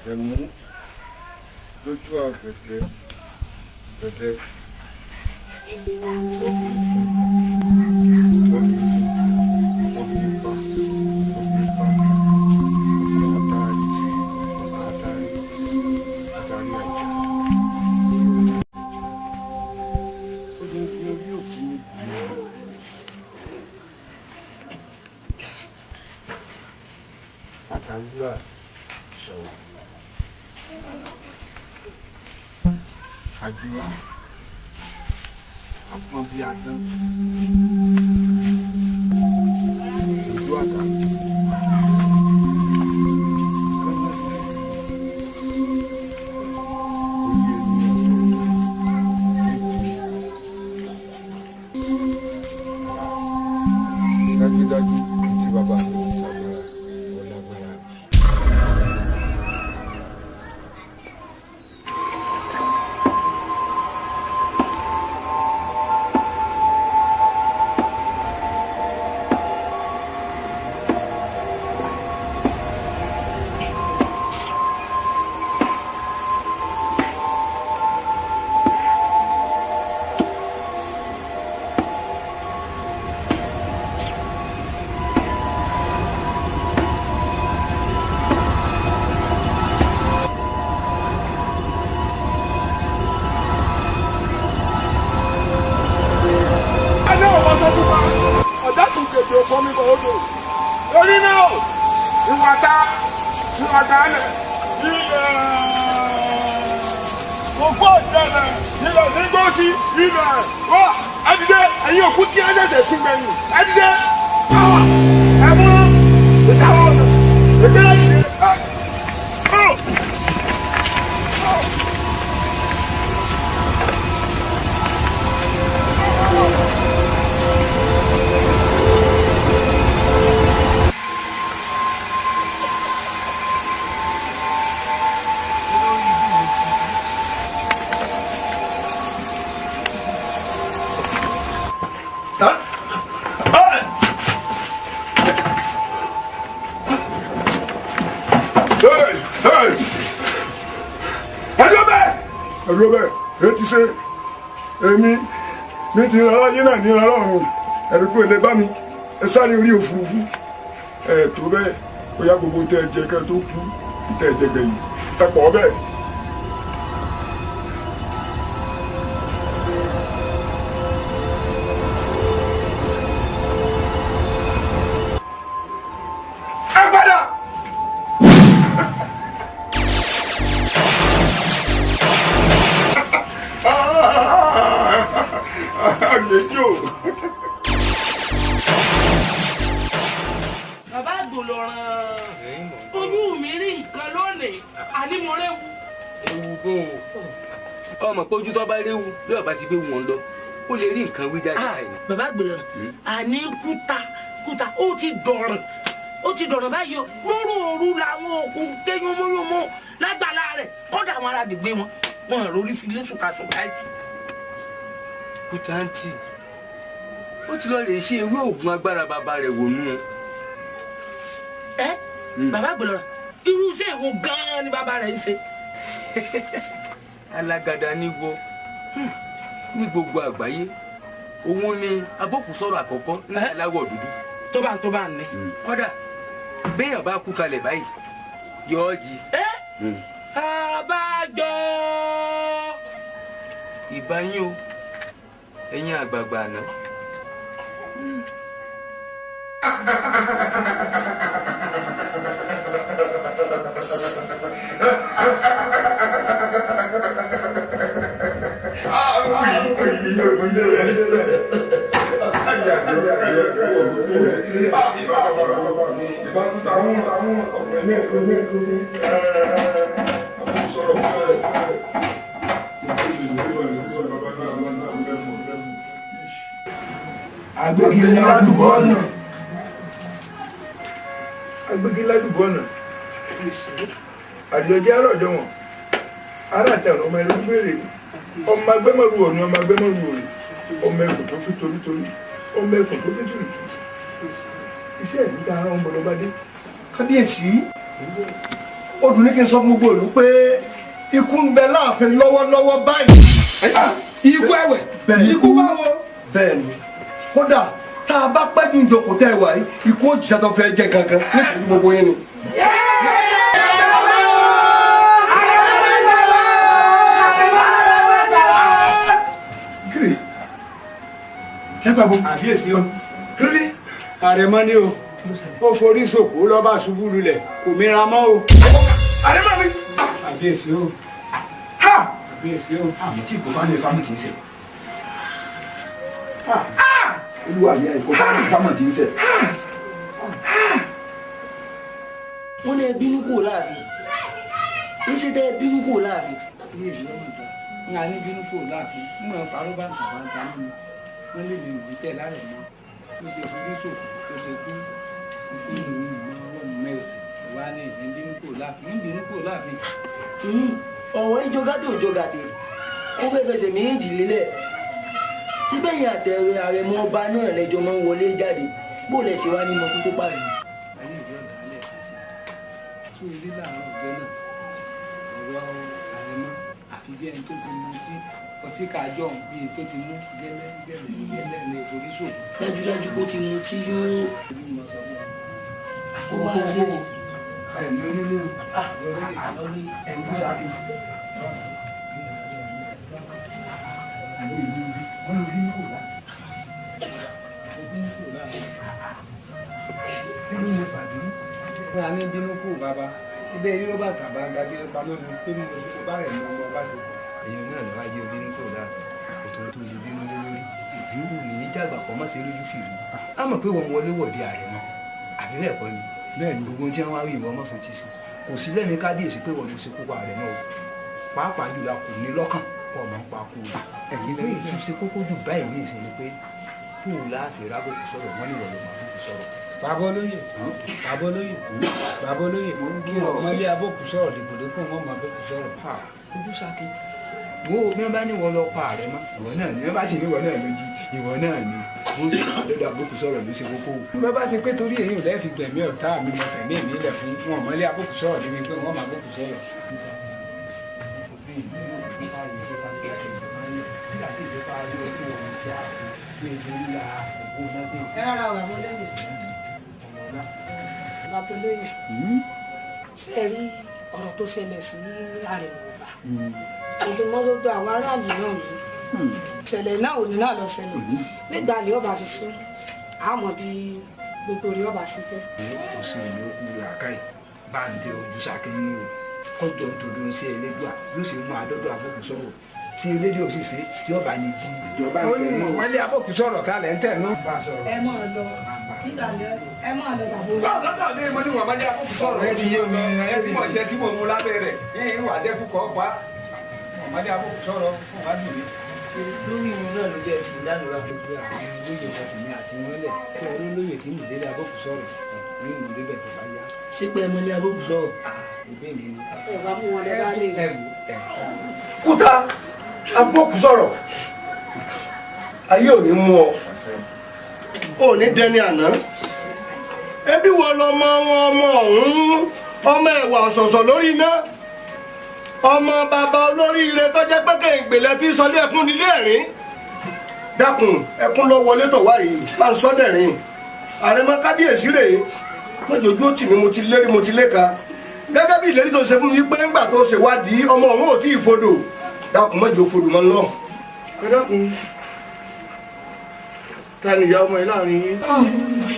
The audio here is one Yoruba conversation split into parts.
Àtẹ̀mú lójú àgbẹ̀dẹ gbẹ̀dẹ. Àjùwá àpọn bíi àdán ojú àtà orí ènìyàn èjì dájúdájú tí bàbá mi ti ṣàgbára ọlágbára. Èmi ní ti rárá yín náà ní rárá ọ̀run ẹ̀rù kò lè bá mi ẹ sáré orí òfurufú ẹ tó bẹ́ẹ̀ ó yá gbogbo tẹ́ ẹ jẹ kẹ́ tó kú tẹ́ ẹ jẹ gbẹ̀yìn ẹ pọ̀ bẹ́ẹ̀. Ẹ padà. Bàbá àgbò lọ ràn ojú mi rí nǹkan lónìí àní mo réwu. Ewu bó o ọmọ pé ojú tó bá réwu bí ọba ti gbé wọn lọ ó lè rí nǹkan wí jáde láì ní. Bàbá àgbò lọ ràn àní kúta kúta ó ti dọ̀ràn ó ti dọ̀ràn báyìí o lóru òru làwọn òkú ké yúnmúyúnmú lágbàlá rẹ̀ kọ́dà àwọn ará agbègbè wọn wọn lórí fi lé sùkàsùn báyìí. Kúta ń tì ó ti lọ lè ṣe ewé oògùn agbára bàbá rẹ̀ wò nú. Ẹ bàbá àgbò lọ ràn irú iṣẹ́ ìwo gan-an ni bàbá rẹ̀ ń ṣe. Alágàdá ní wọ ní gbogbo àgbáyé òun ni abókùsọ̀rọ̀ àkọ́kọ́ ní aláwọ̀ dúdú. Tó bá ní. Kódà béèyàn bá kú kalẹ̀ báyìí yọ ọ́ jí. Àbájọ. Ìbá yín o ẹ̀yin àgbààgbà àná. Agbègi ládùúgbò ọ̀nà àjọjẹ àròjọ wọn ara àtàwọn ọmọ ẹlẹgbẹ́ béèrè ọmọ agbẹmọrù òní ọmọ agbẹmọrù òní ọmọ ẹkùn tó fi torítorí ọmọ ẹkùn tó fi tùrùtù iṣẹ́ ìlú tá a rán ọmọ lọ́ba dé. Kábíyèsí. Odù ní kí n sọ fún gbogbo ìlú pé ikú ń bẹ láàfin lọ́wọ́lọ́wọ́ báyìí. Ikú ẹ̀wẹ̀ ikú báwo. Bẹ́ẹ̀ ni, kódà tá a bá pẹ́ ju ìjókòó tẹ́ ẹ wà yìí, ikú òjìṣẹ́ tó fẹ́ jẹ gangan nísìnyí gbogbo yín ni. Àbíyèsí o, kílódé? Àrẹ̀mọ ni o, ó forí sòkò lọ́ba ṣubú lulẹ̀ kò mìíràn mọ́ o. Àrẹ̀mọ mi. Àbíyèsí o. Ha! Àbíyèsí o. Àmì tí ìkó fáwọn ìfámù ti ń sẹ. Olúwa mi, àìkó fáwọn ìfámù ti ń sẹ. Wọ́n ní ẹ bínú kúrò láàfin, níṣẹ́ tẹ́ ẹ bínú kúrò láàfin. Ní ìlú ọmọ ìta ń a ní bínú kúrò láàfin, ń mọ̀ parọ́ bá ń ta mú mi, wọ́n lé mi ìwé tẹ̀ lárẹ̀ mọ́, ó ṣe fojú sòfò, ó ṣe kú ikú ìlú ìmọ̀ ọwọ́ mi mẹ́sì wá ní ìní bínú kúrò láàfin, ń bínú kúrò láàfin. Ọ̀rọ̀ ìjọgàtò òjọgàtè ó fẹ́ fẹsẹ̀ méjì lélẹ̀ síbẹ̀ yẹn àtẹ̀rẹ̀ àrẹ̀mọ ọba náà lẹ́jọ́ máa ń wọlé jáde, bó lẹ̀ ṣe wá ní mọ̀kú tó pààyàn. Ayé ìjọ dálẹ̀ àti tó rí láàárọ̀ ọjọ́ náà, ọ̀rọ̀ àrẹ̀mọ àfi bí ẹni tó ti mu tí ọtí kájọ bíi tó ti mú gẹ́lẹ́ gẹ́lẹ́ gẹ́lẹ́ ní ìforísò. Dájúdájú kó ti mu tí yóò. Ó wá ṣe Wọ́n á ní bínú kù bàbá ibẹ̀ yóò bá tàbá gàdí pamọ́ mi pé mo sì kó bá rẹ̀ mọ́ ọmọ ọba sí. Èèyàn náà lọ́wọ́ ajé obínú kúrò láàfin, kò tó tó lè bínú lé lórí ìlú ní í jàgbà pọ̀ mọ́ sí lójú fìrí. Á mọ̀ pé wọ́n wọlé wọ̀de ààrẹ mọ́, àbí bẹ́ẹ̀ kọ́ ni? Bẹ́ẹ̀ ni, gbogbo tí wọ́n wá wí ìwọ ọmọ fetí sí, kò sí lẹ́mìí kábíyèsí pé wọ́n ló ṣe kópa ààrẹ mọ́ o, pàápàá jùlọ kò ní lọ́kàn pọ̀ mọ́ pa kú o. Ẹ̀yìn pé ìtúnṣe kókó jù báyìí ní ìsinmi pé kó o láti rábòkú sọ̀rọ̀, wọ́n ní ìwọ ló máa bókú sọ̀rọ̀. Bàbá olóyè, bàbá olóyè, bàbá olóyè, ọmọlé abókù sọ̀rọ̀ dìbòdìpọ̀ wọn mọ abókù sọ̀rọ̀. Ojú sáké wo bí wọn bá ní wọn lọ pa ààrẹ mọ́, ìwọ náà ni, wọn bá sì ní ìwọ náà ló jí, ìwọ náà ni wọn sì àdọ́dọ̀ abókù sọ̀rọ̀ ló ṣe kókó. Bí wọ́n bá ṣe pé torí èyí ò lẹ́ẹ̀fi gbẹ̀mí ọ̀tá mi mọ fẹ̀mí mi lẹ̀ fún wọn ọmọlé abókù sọ̀rọ̀ débi pé wọ́n mọ abókù sọ̀rọ̀. Ẹ rárá o, bàbá olóyè, bàbá olóyè, ṣe é rí ọ̀rọ̀ tó ṣẹlẹ̀ sí àrẹ̀mọ ọba ìdùnnú gbogbo àwọn aráàlú náà ní ṣẹlẹ̀ náà òní náà lọ ṣẹlẹ̀ nígbà ní ọba fi sún àmọ́ bí gbogbo rí ọba sí jẹ́. Kò sí ìlú okú làákàyè bá ń tẹ ojú sáké nínú o, kọjọ tòdó ń ṣe ẹlẹgbà yóò sì mú àdọ́dọ̀ àfọkù sọ̀rọ̀ tí elédè ò sì ṣe tí ọba ní jí ìjọba Ó ní wọ́n lé abókù sọ̀rọ̀ kálẹ̀ ń tẹ̀ nú. Ẹ máa lọ nígbà ní ẹ máa lọ bàbá olóyè. Lọ́dọ̀ mi mo ní wọ́n mọ́lé abókù sọ̀rọ̀ ẹ ti yé mi, ẹ ti mọ̀ jẹ́ tí mo mú lábẹ́ rẹ̀ yín wà dẹ́kun kọ́ pa ọmọdé abókù sọ̀rọ̀ fún wa dùn mí. Lórí ìrìn náà ló jẹ́ ti ìdánura. Gbogbo àwọn olóyè ọkùnrin àti wọn lẹ̀ tí olóyè tí mò ń délé abókù sọ̀rọ̀ ní mò ń débẹ̀ tó bá yá. Ṣé pé ẹ mọ́lé abókù sọ̀rọ̀? Ìbéèrè ni. Ẹ bá mú wọn lọ bá lè. Ẹ wò ẹ. Kúta abókù sọ̀rọ̀, ayé ò ní mú ọ, ò ní dẹni àná. Ẹbí wo lọmọ wọn ọmọ ọ̀hún, ọmọ ẹ̀wà ọ̀sọ̀ọ̀sọ̀ lórí iná, ọmọ bàbá olóríire tó jẹ́ pé kéǹgbè fi sọlé ẹkún nílé ẹ̀rín. Dákun, ẹkún lọ wọlé tọ̀ wá yìí, máa ń sọ dẹ̀rín. Àrẹ̀mọ kábíyèsí rèé, lójoojú ó tì mí, mo ti lérí mo ti léka gẹ́gẹ́ bí ìlérí tó ṣe fún mi pé ńgbà tó ṣèwádìí ọmọ ọ̀hún ò tí ì fodò. Dákun, mọ́jọ fodò mọ́ ń lọ. Ẹ dákun, ta ni ìyá ọmọ yìí láàrin yín?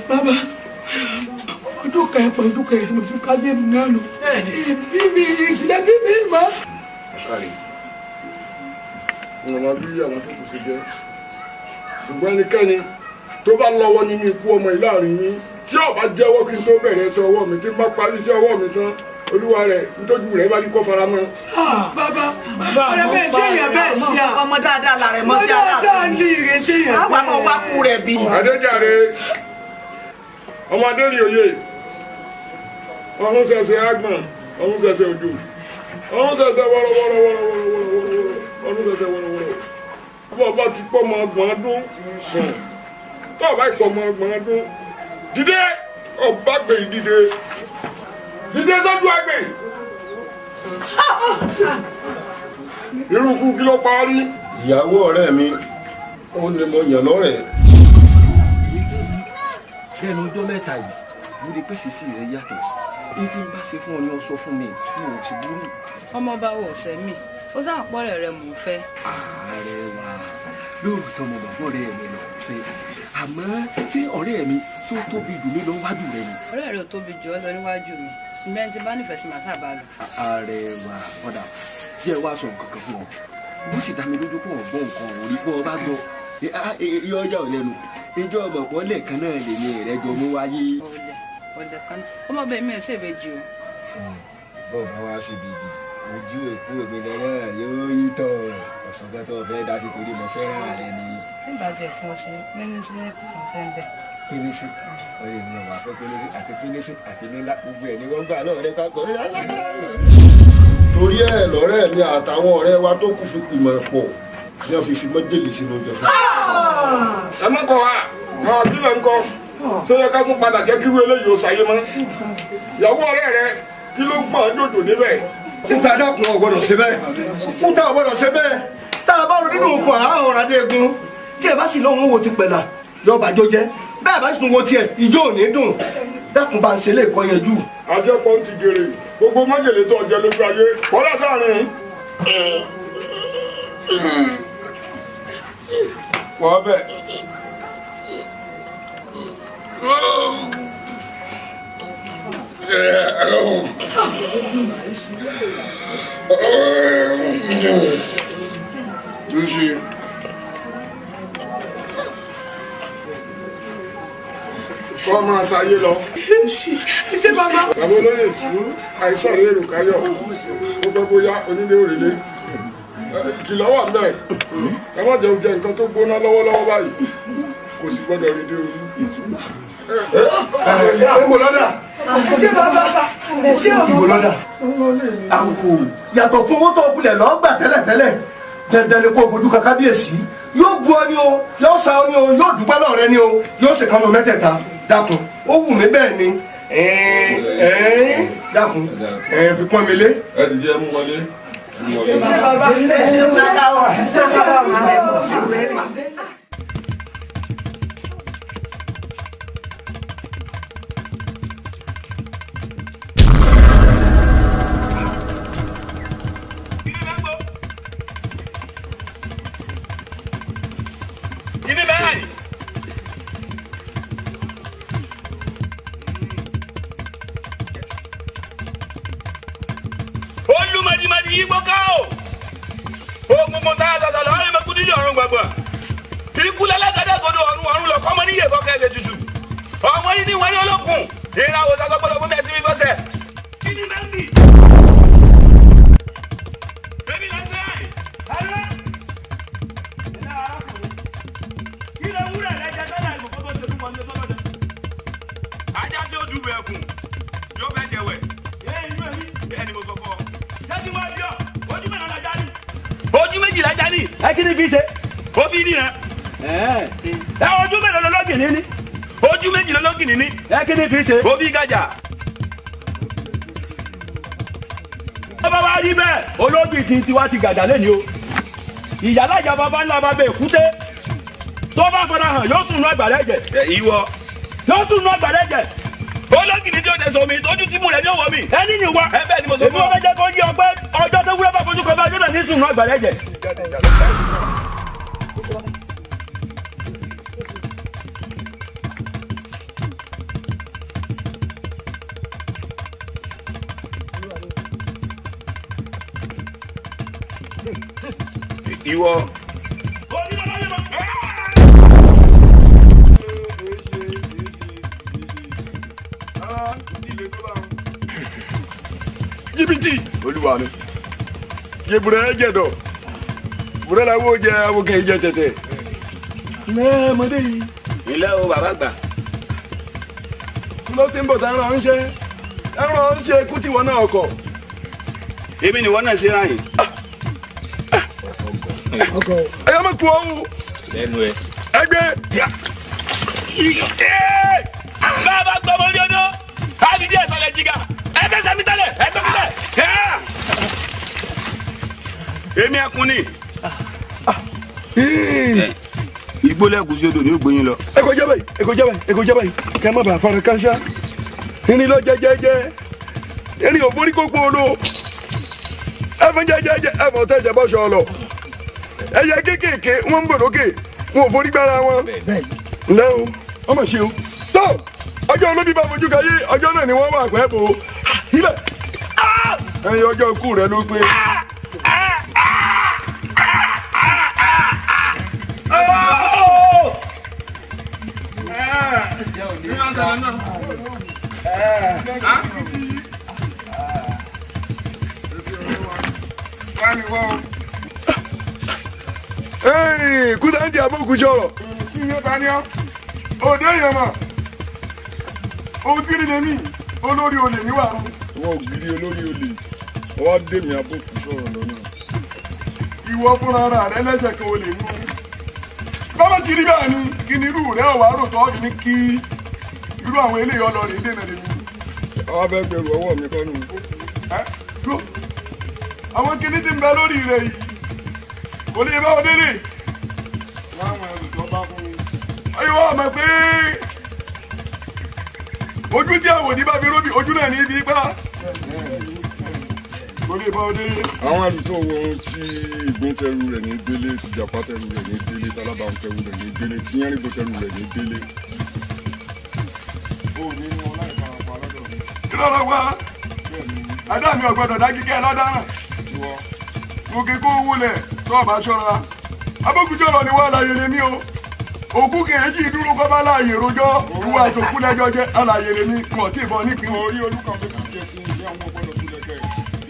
Bàbá, ọdún kan ẹ̀pọ̀ ọdún kan tí mo fi kájé mi náà lò ìbí mi ìsìlẹ̀ bí mi mọ́. Kárí ìwọ̀n máa bí àwọn tó kù sí jẹ́, ṣùgbọ́n ẹnikẹ́ni tó bá lọ́wọ́ nínú ikú ọmọ yìí láàrin yín, tí ó bá jẹ́wọ́ kí n tó bẹ̀rẹ̀ iṣẹ́ ọwọ́ mi, tí n bá parí iṣẹ́ ọwọ́ mi tán, olúwa rẹ̀ nítòjú rẹ̀ bá ní kó fara mọ́. Bàbá, ọ̀rẹ́ bẹ́ẹ̀ ṣe èèyàn bẹ́ẹ̀ ṣe à. Ọmọ dáadáa la rẹ̀ mọ́ sí aláàfin. Ọmọ dáadáa ní ìrẹsì èèyàn. Àwọn ọmọ wa kú rẹ̀ bí. Adéjàre ọmọ adéri òye, ọ̀run ṣẹ̀ṣẹ̀ àgbọ̀n, ọ̀run ṣẹ̀ṣẹ̀ òjò, ọ̀run ṣẹ̀ṣẹ̀ wọ́rọ́wọ́rọ́wọ́rọ́wọ́rọ́, ọ̀run ṣẹ̀ṣẹ̀ wọ́rọ́wọ́rọ́. Bọ́ ọba ti pọ́ ọmọ ọgbọ̀n ọdún sùn, tó ọba ìpọ́ ọmọ ọgbọ̀n ọdún dìde, ọba gbè dìde, dìde sọ́jú àgbè. Irú ikú kí ló parí. Ìyàwó ọ̀rẹ́ mi ó ní mo yàn lọ́rẹ̀ẹ́. Lẹ́nu ọjọ́ mẹ́ta yìí mo rí pé sísí rẹ yàtọ̀ èyí tí n bá ṣe fún ọ ni ó sọ fún mi mi ò sì burú. Ọmọọba wo ọ̀sẹ̀ mi ó sáà pọ́nrẹ̀ rẹ mò ń fẹ́. Ààrẹ wa lóòótọ́ mo bàbá ọ̀rẹ́ mi lọ fẹ́ àmọ́ ṣé ọ̀rẹ́ mi tó tóbi jù mí lọ wájú rẹ ni. Ọ̀rẹ́ rẹ ò tóbi jù ọ́ lọ níwájú mi ṣùgbọ́n ẹni tí bá nífẹ̀ẹ́ sí màá sábà lò. Ààrẹ wa ọ̀dà jẹ́ wá sọ nǹkan kan fún ọ bó sì dá mi lójú pé ọ̀gbọ́n nǹkan ò rí bọ́ ọ bá gbọ́ iye ọjà ò lẹ́nu ìjọ ọmọpọ̀ lẹ́ẹ̀kan náà lèmi rẹ jọ mú wáyé. Ọ̀lẹ ọ̀lẹ kan ọmọbìnrin mi ò ṣèbejì o. Bọ́ọ̀ bá wá síbi ìdí ojú òpó mi lọ́wọ́ yóò yí tọ̀ ọ̀sọ̀gbọ́n tó fẹ́ dá sí torí mo fẹ́ràn rẹ ni. Nígbà tí ẹ fún ọ sí nínú sílẹ̀ fún sẹ́ńbẹ̀. Pínísì ọ̀rẹ́ mi wà fẹ́ pínísì àti pínísì àti nílá gbogbo ẹ̀ ni wọ́n gbà lọ́rẹ́ papọ̀. Torí ẹ̀ lọ́rẹ́ mi àtàwọn ọ̀rẹ́ wa tó kù fi pìmọ̀ pọ̀ tí wọ́n fi fi májèlé sínú oúnjẹ fún. Ẹ mú kọ wa àwọn àbílẹ̀ ń kọ ṣé yẹ ká tún padà jẹ́ kí irú eléyìí ó ṣàyé mọ́. Ìyàwó ọ̀rẹ́ rẹ kí ló gbọ́n jòjò níbẹ̀. Kúta dákun ò gbọ́dọ̀ ṣe bẹ́ẹ̀. Kúta ò gbọ́dọ̀ ṣe bẹ́ẹ̀. Tá a bá rò nínú òkun àárọ̀ ọ̀rọ̀ adégun tí ẹ bá sì lóhun wo ti pẹ̀lá yọba jó jẹ́ bẹ́ẹ̀ bá sì tún wo tiẹ̀ ìjó ò ní dùn dákun bá ń ṣe lè kọ́ yẹn jù. Àjẹpọ̀ ń ti gèrè gbogbo májèlé tó jẹ lójú ayé kọ́lá sáàrin. Wọ́n bẹ̀. Túnṣe. Kọ́ máa ṣayé lọ. Ṣé bàbá? Bàbá olóyè, àìsàn rẹ̀ èrò káyọ̀. Ó gbọ́ bóyá onílé òrèlé. Ìkìlọ̀ wà ńbẹ̀. Ẹ má jẹ́ oúnjẹ nǹkan tó gbóná lọ́wọ́lọ́wọ́ báyìí. Kò sì gbọ́dọ̀ rí dé ojú. Ìbò lọ́dà. Ṣé bàbá? Ṣé o? Ìbò lọ́dà. Àwò yàtọ̀ fún owó tó kulẹ̀ lọ́gbà tẹ́lẹ̀tẹ́lẹ̀. Dandan ni kó fojú kan kábíyèsí. Yóò bu ọ ní o, yóò sa ọ ní o, yóò dúpẹ́ lọ́rẹ́ ní o, yóò sì kánú mẹ́tẹ̀ẹ̀ta. Dákun, ó wù mí bẹ́ẹ̀ ni. Dákun, fi pọ́n mi lé. Ẹ ti jẹ́ mú wọlé. Ṣé bàbá? Ṣé bàbá? Ṣé bàbá? Kíni fi ṣe. Obi gàjà. Bàbá wa rí bẹ́ẹ̀ olóògì tí tiwa ti gàjà lẹ́ni o. Ìyálàjà bàbá ńlá bàbá èkúté. Tó bá fara hàn yóò sùn nú àgbàrá ẹ̀jẹ̀. Ìwọ. Yóò sùn nú àgbàrá ẹ̀jẹ̀. Olóògì ni tí o tẹ̀sán mi tójú tí mú rẹ̀ ní òwò mi. Ẹni yìí wá. Ẹ bẹ́ẹ̀ ni mo sọ fún ọ. Èmi ò fẹ́ jẹ́ kó yí ọpẹ́ ọjọ́ tó wúrẹ́ bá fojú kan bá yóò náà ní sùn nú àgbàrá ẹ̀jẹ̀. Ìwọ. Jìbìtì. Olúwa mi. Yebure jẹdọ. Bùrẹ́ la wo jẹ awokẹ́ yìí jẹ tẹ̀tẹ̀. Lẹ́ẹ̀mọdé yìí. Ilé o bàbá gbà. Ló ti ń bọ̀ tá ẹran ń ṣe. Ẹran ń ṣe kú tiwọn náà kọ̀. Èmi ni wọ́n náà ṣe ráyìn. Ẹyọ mi kú ọ̀hún. Lẹ́nu ẹ. Ẹgbẹ́. Bàbá gbọ́mọ ní ọdún. Àbí díẹ̀ sọlẹ̀ jìgà. Ẹ fẹsẹ̀ mi tẹ́lẹ̀. Ẹ gbọ́ mi tẹ́lẹ̀. Èmi ẹkùn ni. Igbó lẹ́gùsí odò ní ògbóyin lọ. Ẹ kọjá báyìí, ẹ kọjá báyìí, ẹ kọjá báyìí, kí a má bàa fara káṣá. Irin lọ jẹjẹjẹ, irin ò borí kó gbòòrò. Ẹfun jẹjẹjẹ, ẹfun tẹ̀jẹ̀ bọ́ sọ̀lọ̀. Ẹyẹ kéékèèké wọ́n ń bò lókè, wọn ò forí gbára wọn. Ǹlẹ́ o, ọmọ ṣe o. Tó ọjọ́ olóbi bá fojú kayé, ọjọ́ náà ni wọ́n wà pẹ́ bò ó. Ilẹ̀ ẹyin ọjọ́ ikú rẹ ló pé. Kúta ń di abókù sọ̀rọ̀. Òde èèyàn mọ̀, ògiri lèmi, olórí olè níwà. Wọ́n ògiri olórí olè, wọ́n á dé mi abókù sọ̀rọ̀ lọ́nà. Ìwọ fúnra ara rẹ lẹ́sẹ̀ kan olè mú. Bábá ti rí bẹ́ẹ̀ ni, kí ni irú rẹ ọ̀wá rò tọ́ fi ní kí irú àwọn eléyìí ọlọ́rin dènà lèmi. Àwọn abẹ́ gbèrú ọwọ́ mi kọ́ nù. Àwọn kinní ti ń bẹ lórí rẹ yìí, kò lè bá ọ délé. Wọ́n àwọn ẹrù tó bá fún mi. Ayé wa mọ̀ pé ojú tí àwọn òní bá fi róbì ojú náà ní ibi ipá. Kò lè bá ọ délé. Àwọn ẹrù tó wọ ohun tí ìgbín tẹrù rẹ̀ ní délé, tí jàpá tẹrù rẹ̀ ní délé, tálábàáhùn tẹrù rẹ̀ ní délé, tí yánrìgbò tẹrù rẹ̀ ní délé. O ní ní wọn láì farapa lọ́dọ̀ mi. Kí ló lọ wá? Adá mi ò gbọdọ̀ dá kíkẹ́ ládàrán. Gòkè kó wọlé tó o bá ṣọ́ra. Abókùjọ́rọ̀ ni wọ́n láyé lèmi o. Òkú kèéjì dúró kọ́ bá láàyè rojọ́. Ìwọ àtòkú lẹ́jọ́ jẹ́ aláyè lèmi kò tí ì bọ́ nípìn. Orí olúkàn tó kù jẹ sí ilé àwọn ọgbọ́dọ̀ tó lẹ́kẹ̀.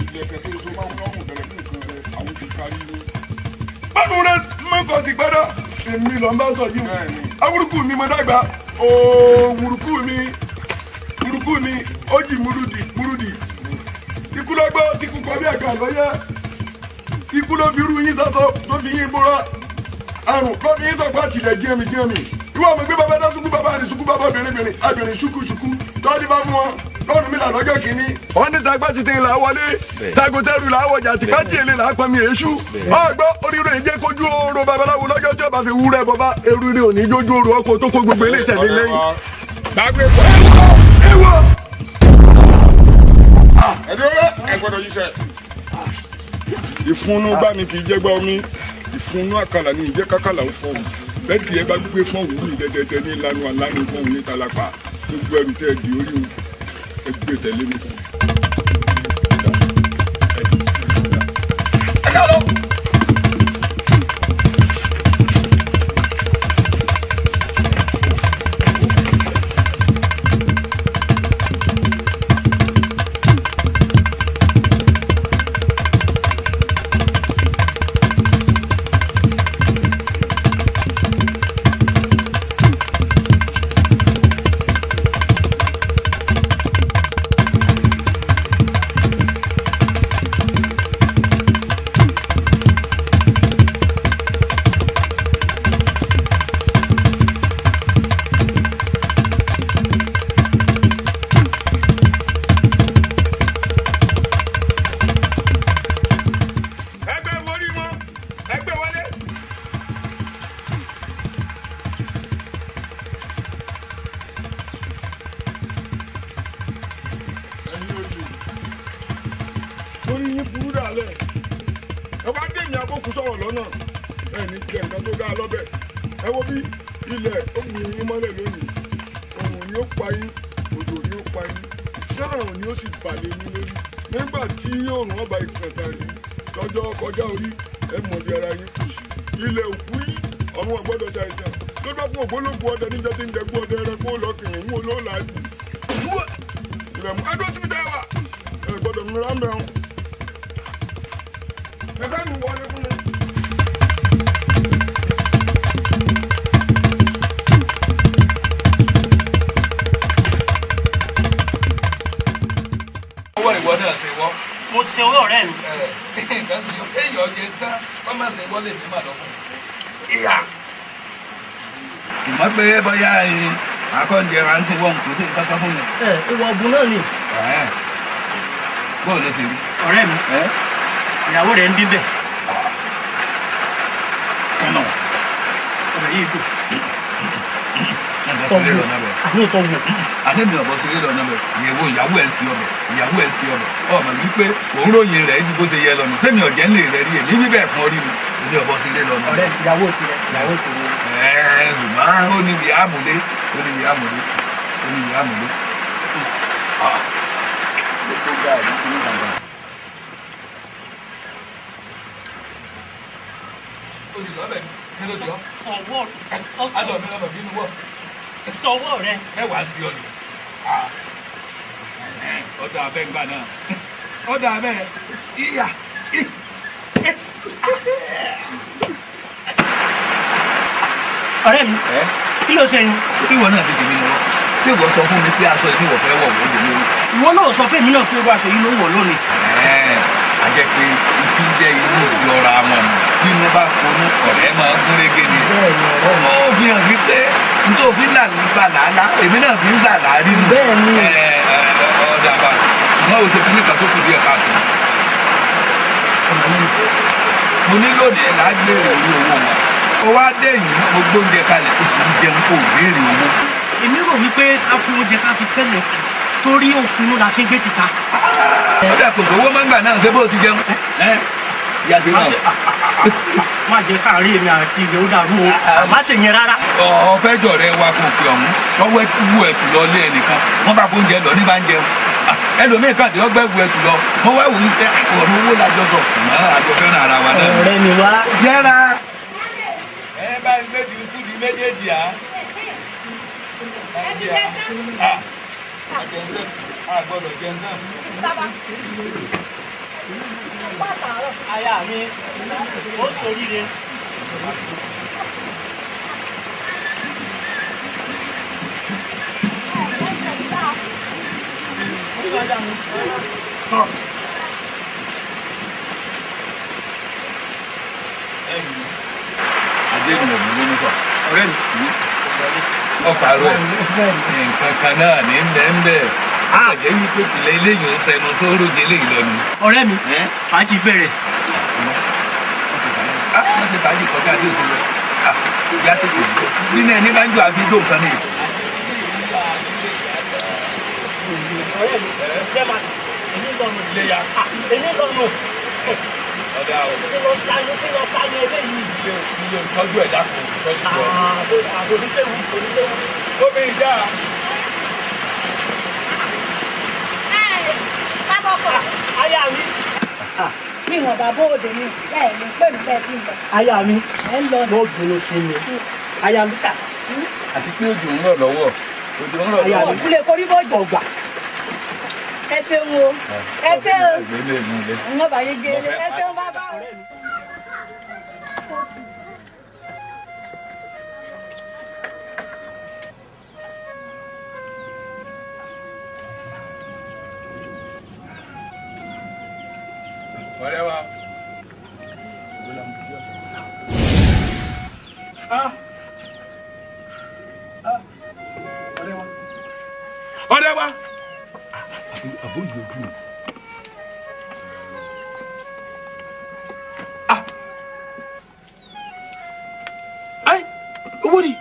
Ìlẹ̀kẹ̀ tó so máa ń lọ́rùn bẹ̀rẹ̀ fún nǹkan rẹ̀ àwọn ti kárí ní. Báwo rẹ mọ́kàn ti gbọ́dọ̀? Èmi lọ ń bá sọ yìí. Awúrúkú mi mo dàgbà. Òwúrúkú mi wúrúkú mi ó jì múrùdì múrùdì. Ikú ló gbọ́ tí kú kọ bí ẹ̀ka lọ́yẹ́. Ikú ló fi irú yín sọ́sọ́ tó fi yín bóra. Àrùn ló fi yín sọ̀pá tìlẹ̀ jẹ́mi jẹ́mi. Ìwọ ọmọ gbé bàbá dá sukú bàbá rẹ̀ sukú bàbá obìnrin bìnrin abìnrin ṣukú ṣukú. Tọ́jú bá fún wọn lọ́rùn mi là lọ́jọ́ kìíní. Wọ́n ní tagbá ti tẹ̀ là wọlé. Tagotẹ́rù là wọjà tìpá tí èlé là pọnmi èṣù. Ọgbọ́ oríire ìjẹ́ kojú oorun babaláwo lọ́jọ́ tí ó bá fi wúrẹ́ bọ́bá erure òní jójú oorun ọkọ̀ tó kó gbogbo ilé ìtẹ̀lé lẹ́yìn. Gbàgbé fún Ewọ. Ẹ̀dúró ẹ gbọ́dọ̀ yíṣẹ́. Ìfúnnú gbá mi kì í jẹ́ gbá omi. Ìfúnnú àkàlà ni ìjẹ́ kákàlà ó fọ̀hún. Bẹ́ẹ̀ kì í bá gbé fọ́ọ̀hún mi dẹ́dẹ́dẹ́ ní ìlànà aláàánú fọ́ọ̀hún ní talapa. Gbogbo ẹrù tẹ́ ẹ di orí wọn, ẹ gbé tẹ̀lé mi. Ẹ ká lọ. Ẹgbẹ́ wọlé wọn, ẹgbẹ́ wọlé. Ẹ̀yin olè. Orí yín burú dàlẹ̀. Ẹ wá dé ìyá abókù sọ̀rọ̀ lọ́nà. Ẹ ní jẹ nǹkan tó dáa lọ́bẹ̀. Ẹ wo bí ilẹ̀ ó mú yín mọ́lẹ̀ lónìí. Òòrùn ni ó pa yín, òjò ni ó pa yín, sáàrùn ni ó sì balẹ̀ yín lórí. Nígbà tí òòrùn ọba ìkàntà yìí lọ́jọ́ kọjá orí, ẹ mọ̀ bí ara yín kù sí. Ilẹ̀ òkú yín, ọ̀run ò gbọ́dọ̀ ṣàìsàn. Ló bá fún ògbólógbòó ọdẹ níjọ́ tí ń dẹgbó ọdẹ rẹ kó lọ kìrìn mú olóòlà jù. Ilẹ̀ mú ẹdún síbi tẹ́ wà. Ẹ gbọ́dọ̀ mi rán mẹ́rin. Ẹ fẹ́ mi wọlé fún mi. Owó ìwọ náà ṣe wọ́. Mo ṣe owó ọ̀rẹ́ mi. Nǹkan ṣe kéèyàn jẹ tán kọ́ má ṣe wọ́lé mi mà lọ́kùnrin. Ìyá. Ṣùgbọ́n pé bóyá akọ́ǹdé ránṣẹ́ wọn kò sí nǹkan kan fún mi. Ẹ ìwọ ọ̀bùn náà ni. Bóò ló ṣe rí. Ọ̀rẹ́ mi, ìyàwó rẹ̀ ń bí bẹ̀. yìí dùn. Àní ìtọ́wò. Àní mi ọ̀bọ sílé lọ́nà bẹ̀. Ìyẹ̀wò ìyàwó ẹ̀ sí ọbẹ̀. Ìyàwó ẹ̀ sí ọbẹ̀. Ọmọ mi pé òun ròyìn rẹ̀ ju bó ṣe yẹ lọ́nà. Sẹ́mi ọ̀jẹ̀ ń lè rẹ̀ rí èmi bíbẹ̀ fún orí mi. Èmi ọ̀bọ sílé lọ́nà bẹ̀. Ọ̀rẹ́ ìyàwó tirẹ̀ ìyàwó tirẹ̀. Ẹ̀ẹ́ ṣùgbọ́n ó ní ibi àmúlé ó ní ibi àmúlé ó ní ibi àmúlé. Sọwọ́ rẹ. Ẹ wàá fi ọ̀nà. Ọ̀dọ̀ abẹ́ ńgbà náà. Ọ̀dọ̀ abẹ́ ìyà. Ọ̀rẹ́ mi, kí ló ṣe yín? Ìwọ náà fi tèmi lọ́wọ́. Ṣé ìwọ sọ fún mi pé aṣọ yìí ni ìwọ fẹ́ wọ̀ wọ́n lè lórí? Ìwọ náà sọ fún èmi náà pé irú aṣọ yìí ló wọ̀ lónìí. A jẹ́ pé ìfi jẹ́ inú ìjọra wọn nù. Bínú bá konú ọ̀rẹ́ máa ń gúnrégé ni. Ó fi hàn wípé nítorí òfin là ń sàlàálá èmi náà fi ń sàlàárí nù. Bẹ́ẹ̀ni. Ọ̀dà bá ṣùgbọ́n o ṣe fún mi kan tó kù díẹ̀ káàtó. Mo ní lónìí là á gbèrè orí owó wa. Ó wá dé yìí mo gbóúnjẹ kalẹ̀ o sì ń jẹun kó o béèrè owó. Èmi rò wípé ká fi oúnjẹ ká fi tẹ́lẹ̀ torí òkun la fi gbé títa. Ọ̀dà kò sówó mọ́ngbà náà ṣé bó ti jẹun. Má jẹ́ káàárín èmi àti ilẹ̀ ó dàrú o, má ṣe yẹn rárá. Ọ̀fẹ́jọ̀ rẹ wa kò fi ọ̀hún lọ́wọ́ wú ẹ̀tù lọ lé ẹnìkan wọ́n bá fóúnjẹ lọ ní bá ń jẹun. Ẹlòmíì kan tí wọ́n gbẹ́wù ẹ̀tù lọ wọ́n wá wòye pé ọ̀rọ̀ owó làjọ sọ mọ́ àjọ fẹ́ràn ara wa náà. Ọ̀rẹ́ mi wá. Yẹ́ra. Ẹ bá ń gbé dìrúkú di méjèèjì á. Àjẹsẹ́ àgbọ̀dọ̀ jẹun náà. Aya mi, ó ṣoríire. Ajé mi ò ní lónìí sọ. Ọ̀rẹ́ mi. Ọ̀pàrọ̀ ẹ̀ nǹkan kan náà ní bẹ́ẹ̀ àjẹ́ wípé tìlẹ̀ eléyìí ń sẹnu sóró jẹ eléyìí lọ ni. Ọ̀rẹ́ mi, fàájì bẹ̀rẹ̀. Má ṣe fàájì kọjá bí òṣèlú ìyá tètè nínú ẹni bá ń jọ àfi dó nǹkan ni. Ọ̀rẹ́ mi, jẹ́ máa èmi ń lọ nù. Èmi ń lọ nù. Ọ̀dà o. Kí lọ sáyé kí lọ sáyé eléyìí. Ilé ìtọ́jú ẹ̀dá kan tọ́jú sọ. Àbò oníṣègùn oníṣègùn. Gómìnà ìjà. Aya mi. Mi wọn bá bóde mi, ẹ ní pè mí bẹ́ẹ̀ tí ń lọ. Aya mi. Ẹ ń lọ ní. Mo dùnú sí mi. Aya mi kà. Àti pé òjò ń rọ̀ lọ́wọ́. Òjò ń rọ̀ lọ́wọ́. Òkúlẹ̀ korí bójú. Ọgbà. Ẹ ṣeun o. Ẹ ṣe o. Ń bá yé gélé. Ẹ ṣeun bàbá o. Ọ̀rẹ́ wa. Ọ̀rẹ́ wa. Àbó yọjú mi. Ẹ owó ni.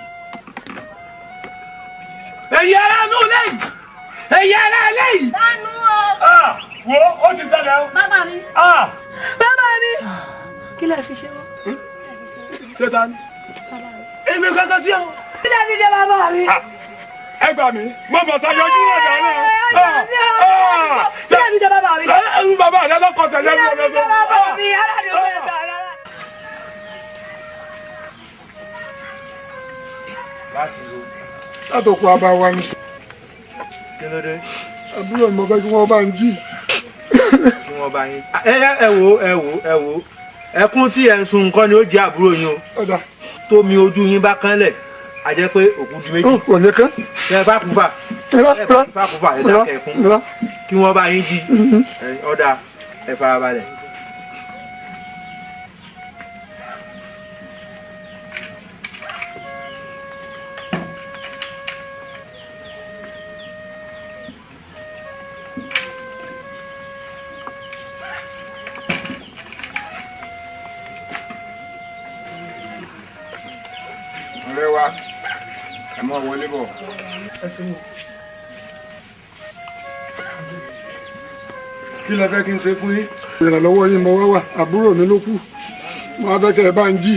Ẹ̀yin ará inú ilé yìí. Ẹ̀yin ará ilé yìí. Dánú o. Wo ó ti ṣẹlẹ̀ o. Bàbá mi. Bàbá mi. Kí lẹ fi ṣe wọ́n? Ṣé ta ni? Èmi kankan sí o. Kí lẹ fi ṣe bàbá mi? Ẹ gbà mí, mo bọ̀ sá yọjú rẹ̀ dáná. Kí lẹ fi ṣe bàbá mi? Bàbá rẹ lọ́kọ̀ọ́sẹ̀ lẹ́nu Kí lẹ fi ṣe bàbá mi? Aládùúgbò ẹ̀ gbà rárá. Látòkò àbá wa ni. Kí ló dé? Àbúrò mi mo fẹ́ kí wọ́n bá ń jí. Kí wọ́n bá yín. Ẹ wo ẹ wo ẹ wo ẹkún tí ẹ ń sun nǹkan ni ó jẹ́ àbúrò yín o. Tómi ojú yín bá kánlẹ̀ a jẹ́ pé òkú di méjì. Kò ní kán. Ẹ bá kú fà. Ẹ bá kú fà ẹ dákẹ́ ẹkún. Kí wọ́n bá yín jí. Ọ̀dà ẹ farabalẹ̀. Ẹ máa wọlé bọ̀. Kí lẹ fẹ́ kí n ṣe fún yín? Ìrànlọ́wọ́ yín mo wá wà, àbúrò mi ló kú. Mo wá fẹ́ kẹ́ ẹ bá ń jí.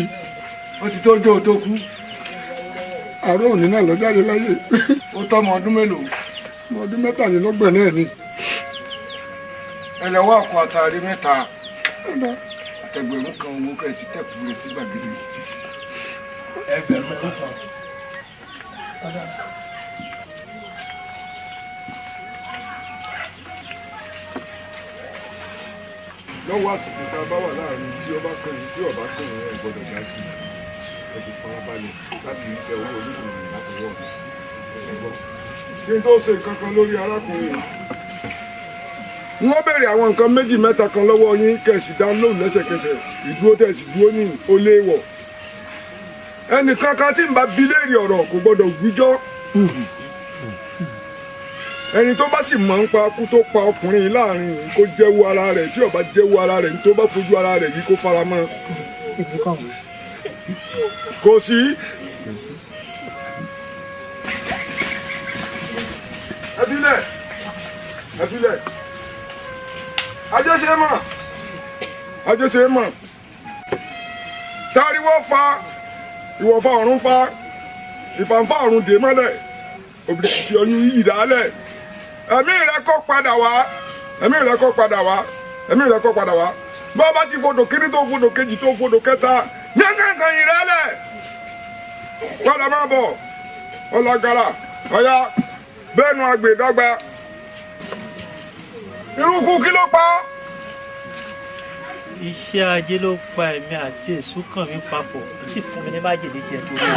Ó ti tó dé o tó kú. Àárọ̀ òní náà lọ jáde láyé. Ó tọ́mọ ọdún mélòó? Ọmọ ọdún 23 náà ni. Ẹ lọ wá ọkọ̀ àtàrí 3 àtẹgbẹ̀rún kan owó kẹsì tẹ̀kù rẹ̀ sí gbàgede. Ẹgbẹ̀rún kan. Lọ́wọ́ àsìkò tá a bá wà láàrin tí ọba kan yìí tí ọba kan yìí ẹ gbọ́dọ̀ dá sí i. Ẹ sì farabalẹ̀ láti iṣẹ́ owó olúkúlùkù látọwọ́ mi. Ẹ gbọ́. Kí n tó ṣe nǹkan kan lórí arákùnrin yìí. Wọ́n béèrè àwọn nǹkan 2 mẹ́ta kan lọ́wọ́ yín kẹ́ ẹ sì dá lóhùn lẹ́sẹ̀kẹsẹ̀. Ìdúró tẹ̀ sì dúró ní ó léèwọ̀. Ẹnìkan kan tí ń bá bi léèrè ọ̀rọ̀ kò gbọ́dọ̀ wíjọ́. Ẹni tó bá sì mọ̀ ń pa kú tó pa ọkùnrin yìí láàrin yìí kó jẹ́wọ́ ara rẹ̀, tí ó bá jẹ́wọ́ ara rẹ̀ ní tó bá fojú ara rẹ̀ yìí kó fara mọ́. Kò sí. Ẹ filẹ̀, ẹ filẹ̀. Ajé ṣe mọ̀, ajé ṣe mọ̀. Táriwọ́ fa, ìwọ̀fà ọ̀run fa, ìfàǹfà ọ̀run dè mọ́lẹ̀, obìnrin ti ọyún yìí dálẹ̀. Ẹ̀mí rẹ kó padà wá, ẹ̀mí rẹ kó padà wá, ẹ̀mí rẹ kó padà wá. Bọ́ bá ti fodò kíní tó fodò kejì tó fodò kẹta, yánkànkàn yìí rẹ lẹ̀. Padà máa bọ̀, ọlágara, ọ̀ya, bẹ́ẹ̀ nu agbèdọ́gba. Irúkú kí ló pa? Iṣẹ́ ajé ló pa èmi àti Èṣùkànmí papọ̀, ó sì fún mi ní májèlé jẹ tó lọ.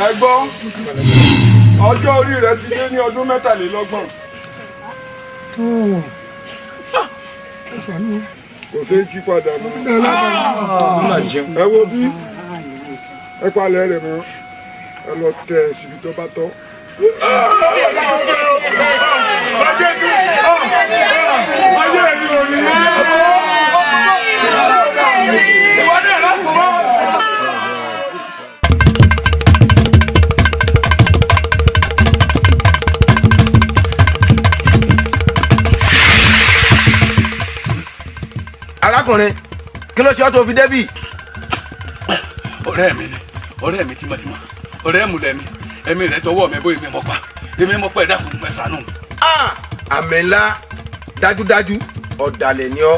Ẹ gbọ́, ọjọ́ orí rẹ ti dé ní ọdún 23. Kò ṣeé jí padà mọ́. Ẹ wo bí ẹ palẹ̀ rẹ̀ mọ́, ẹ lọ tẹ̀ síbi tó bá tọ́. Arákùnrin, kí ló ṣe ọ́ tó fi débì? Ọ̀rẹ́ mi ni, ọ̀rẹ́ mi tímọ́tímọ́, ọ̀rẹ́ mu lẹ́mi, ẹ̀mí rẹ̀ tọwọ́ mi bóyá èmi mọ̀ pa, èmi mọ̀ pa, ẹ dákun ẹ ṣàánú. Àmì ńlá, dájúdájú ọ̀dàlẹ̀ ni ọ́,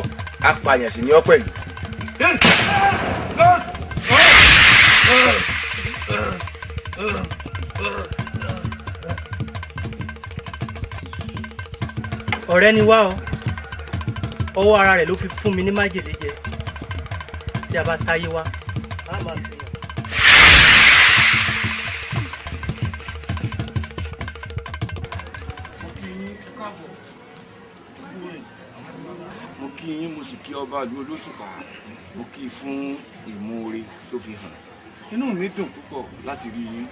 apààyàn sì ni ọ́ pẹ̀lú. Ọ̀rẹ́ ni wá o, ọwọ́ ara rẹ̀ ló fi fún mi ní májèlé jẹ. Tí a bá táyé wá, a máa fi hàn. Mo kí yín, mo sì kí ọba ìlú Olóṣùpá, mo kí i fún ìmoore tó fi hàn. Inú mi dùn púpọ̀ láti rí yín.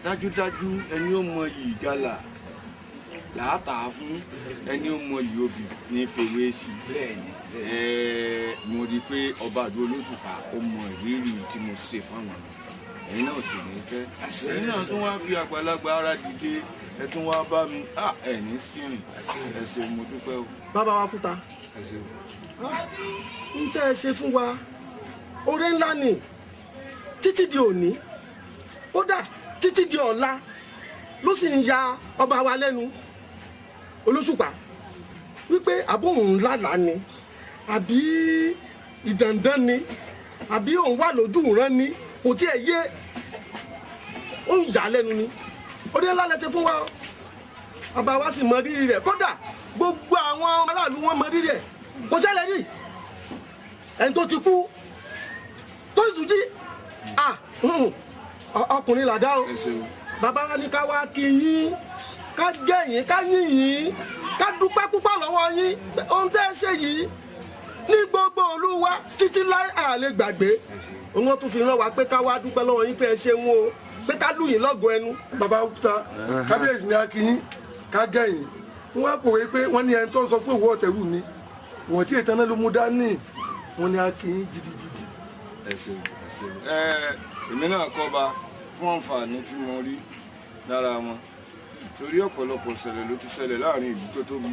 Dájúdájú ẹni ó mọ iyì ìgalà làátà fún, ẹni ó mọ iyì obì ní fèwé sí. Mo rí i pé ọba ìlú Olóṣùpá ó mọ ìrírí tí mo ṣe fáwọn. Ẹ̀yin náà sì ní fẹ́. Ẹ̀yin náà tún wá fi àgbàlagbà ara dìde, ẹ tún wá bá mi, ẹ ní sírìn, ẹ ṣeun, mo dúpẹ́ o. Bàbá wa Kúta, Ẹ ṣeun. ń tẹ́ ẹ ṣe fún wa, oore ńlá ni, títí di òní, kódà títí di ọ̀la ló sì ń ya ọba wa lẹ́nu Olóṣùpá wípé àbóhùn ńlá là ni, àbí ìdàndán ni, àbí òun wà lójú ìran ni, kò tí ẹ yé, ó ń yà á lẹ́nu ni. Oore ńlá lẹ ṣe fún wa, ọba wa sì mọ rírì rẹ̀, kódà gbogbo àwọn aráàlú wọn mọ rírì ẹ̀. Kò ṣẹlẹ̀ rí ẹni tó ti kú tó sì tún jí. Ọkùnrin làdá o. Bàbá wa ní ká wá kí yín, ká gẹ̀ yín, ká yìn yín, ká dúpẹ́ púpọ̀ lọ́wọ́ yín. Ohun tẹ́ ẹ ṣe yìí ní gbogbo ìlú wa títí láì à lè gbàgbé. Òun tún fi rán wa pé ká wá dúpẹ́ lọ́wọ́ yín pé ẹ ṣeun o, pé ká lù yín lọ́gọ̀ọ́ ẹnu. Bàbá Kúta, kábíyèsí ni a kí yín, ká gẹ̀ yín, Wọ́n á pòwe pé wọ́n ní ẹni tó ń sọ pé òwò ọ̀tẹ̀rù ni wọ́n tí ìtàn náà ló mú dání, wọ́n ní a kì í gidigidi. Ẹ ṣeun, ẹ ṣeun. Ẹ èmi náà kọ́ba fún àǹfààní tí mo rí lára wọn, torí ọ̀pọ̀lọpọ̀ ṣẹlẹ̀ ló ti ṣẹlẹ̀ láàrin ìlú tó tóbi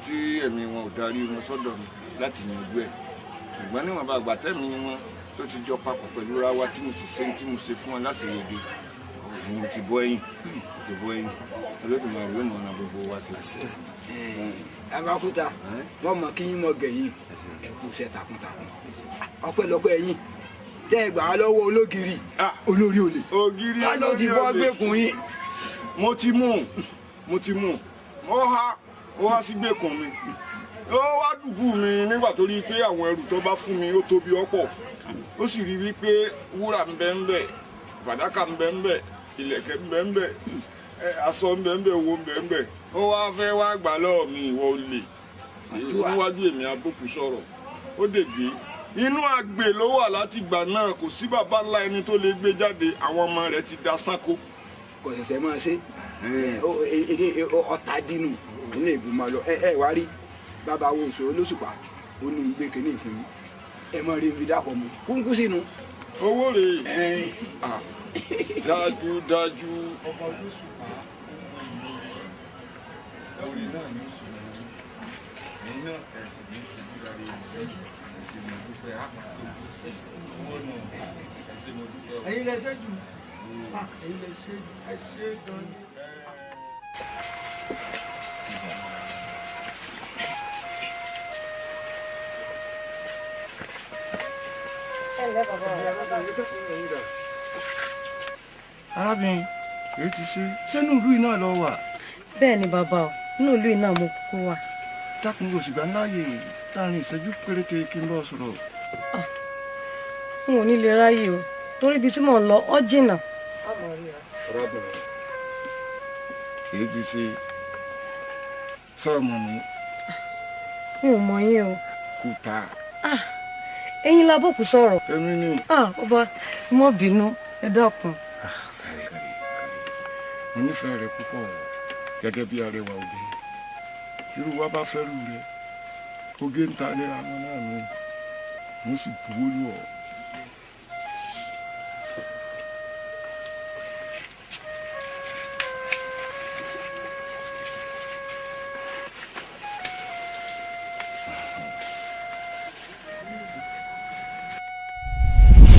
tí ẹ̀mí wọn ò darí wọn sọ́dọ̀ mi láti yanjú ẹ̀, ṣùgbọ́n níwọ̀nba àgbà tẹ́mi wọn tó ti jọ papọ̀ pẹ̀lú ra wa tí mo sì ṣe tí mo ṣe fún wọn láṣeyege, mo ti bọ́ ẹ̀yìn, mo ti bọ́ ẹ̀yìn. Olódùmarè yóò mọ̀ ọ́nà gbogbo wa sí. Abakuta, wọ́n mọ kí yín mọ gẹ̀yìn, ẹ kú iṣẹ́ takuntakun, ọpẹ́lọpẹ́ ẹ̀yin tẹ́ ẹ gbà á lọ́wọ́ ológiri olórí olè. Ògiri olórí olè bọ́ gbẹ̀kùn yín. Mo ti mú, mo ti mú, mo há, ó há sí gbẹ̀kùn mi, ó wá dùbù mi nígbà tó rí i pé àwọn ẹrù tó bá fún mi ó tóbi ọ̀pọ̀, ó sì rí i wípé wúrà ń bẹ ń bẹ, fàdákà ń bẹ ń bẹ, ìlẹ̀kẹ̀ ń bẹ ń bẹ, aṣọ ń bẹ ń bẹ, owó ń bẹ ń bẹ. Ó wá fẹ́ wá gbà lọ́wọ́ mi, ìwọ olè, níwájú èmi abókù sọ̀rọ̀, ó dègbé inú àgbè ló wà láti gbà náà, kò sí bàbá ńlá ẹni tó lè gbé jáde, àwọn ọmọ rẹ̀ ti da sáko. Kò ṣẹ̀ṣẹ̀ máa ṣe ọ̀tá dínú ilé ìgbìmọ̀ lọ. Ẹ wá rí bàbá wo òṣèré olóṣùpá, ó ní gbé kínní ìfún mi, ẹ mọ rí ibi dàpọ̀ mu kúnkún sínú. Owó rèé dájúdájú. Ọba olóṣùpá orí náà ní sùn ẹ̀yin náà ẹ̀sìn ní ṣubú lára ẹ̀sìn mo dúpẹ́ owó náà ẹ̀sìn mo dúpẹ́. Ẹ̀yin lẹ ṣe jù, ẹ̀yin lẹ ṣe jù, ẹ ṣe gan ni. Arábìnrin, èyí ti ṣe sẹ́nu ìlú iná lọ wà. Bẹ́ẹ̀ ni bàbá o, inú ìlú iná mo kúkú wà. Dákun, kò sì gbà láàyè láàrin ìṣẹ́jú péréte kí n bọ́ sọ̀rọ̀. N ò ní lè ráyè o, torí ibi tí mò ń lọ ọ jìnnà. Arábìnrin, èyí ti ṣe sọ́ọ̀mù mi. N ò mọ̀ yín o. Kùtà. Ẹ̀yin labókù sọ̀rọ̀. Èmi ni. Ọba, mọ́ bínú, ẹ dákun. Mo nífẹ̀ẹ́ rẹ púpọ̀ gẹ́gẹ́ bí arẹwà obìnrin. Irú wa bá fẹ́rù rẹ, oge ń ta léra wọn náà nù, mo sì buwó lù ọ́.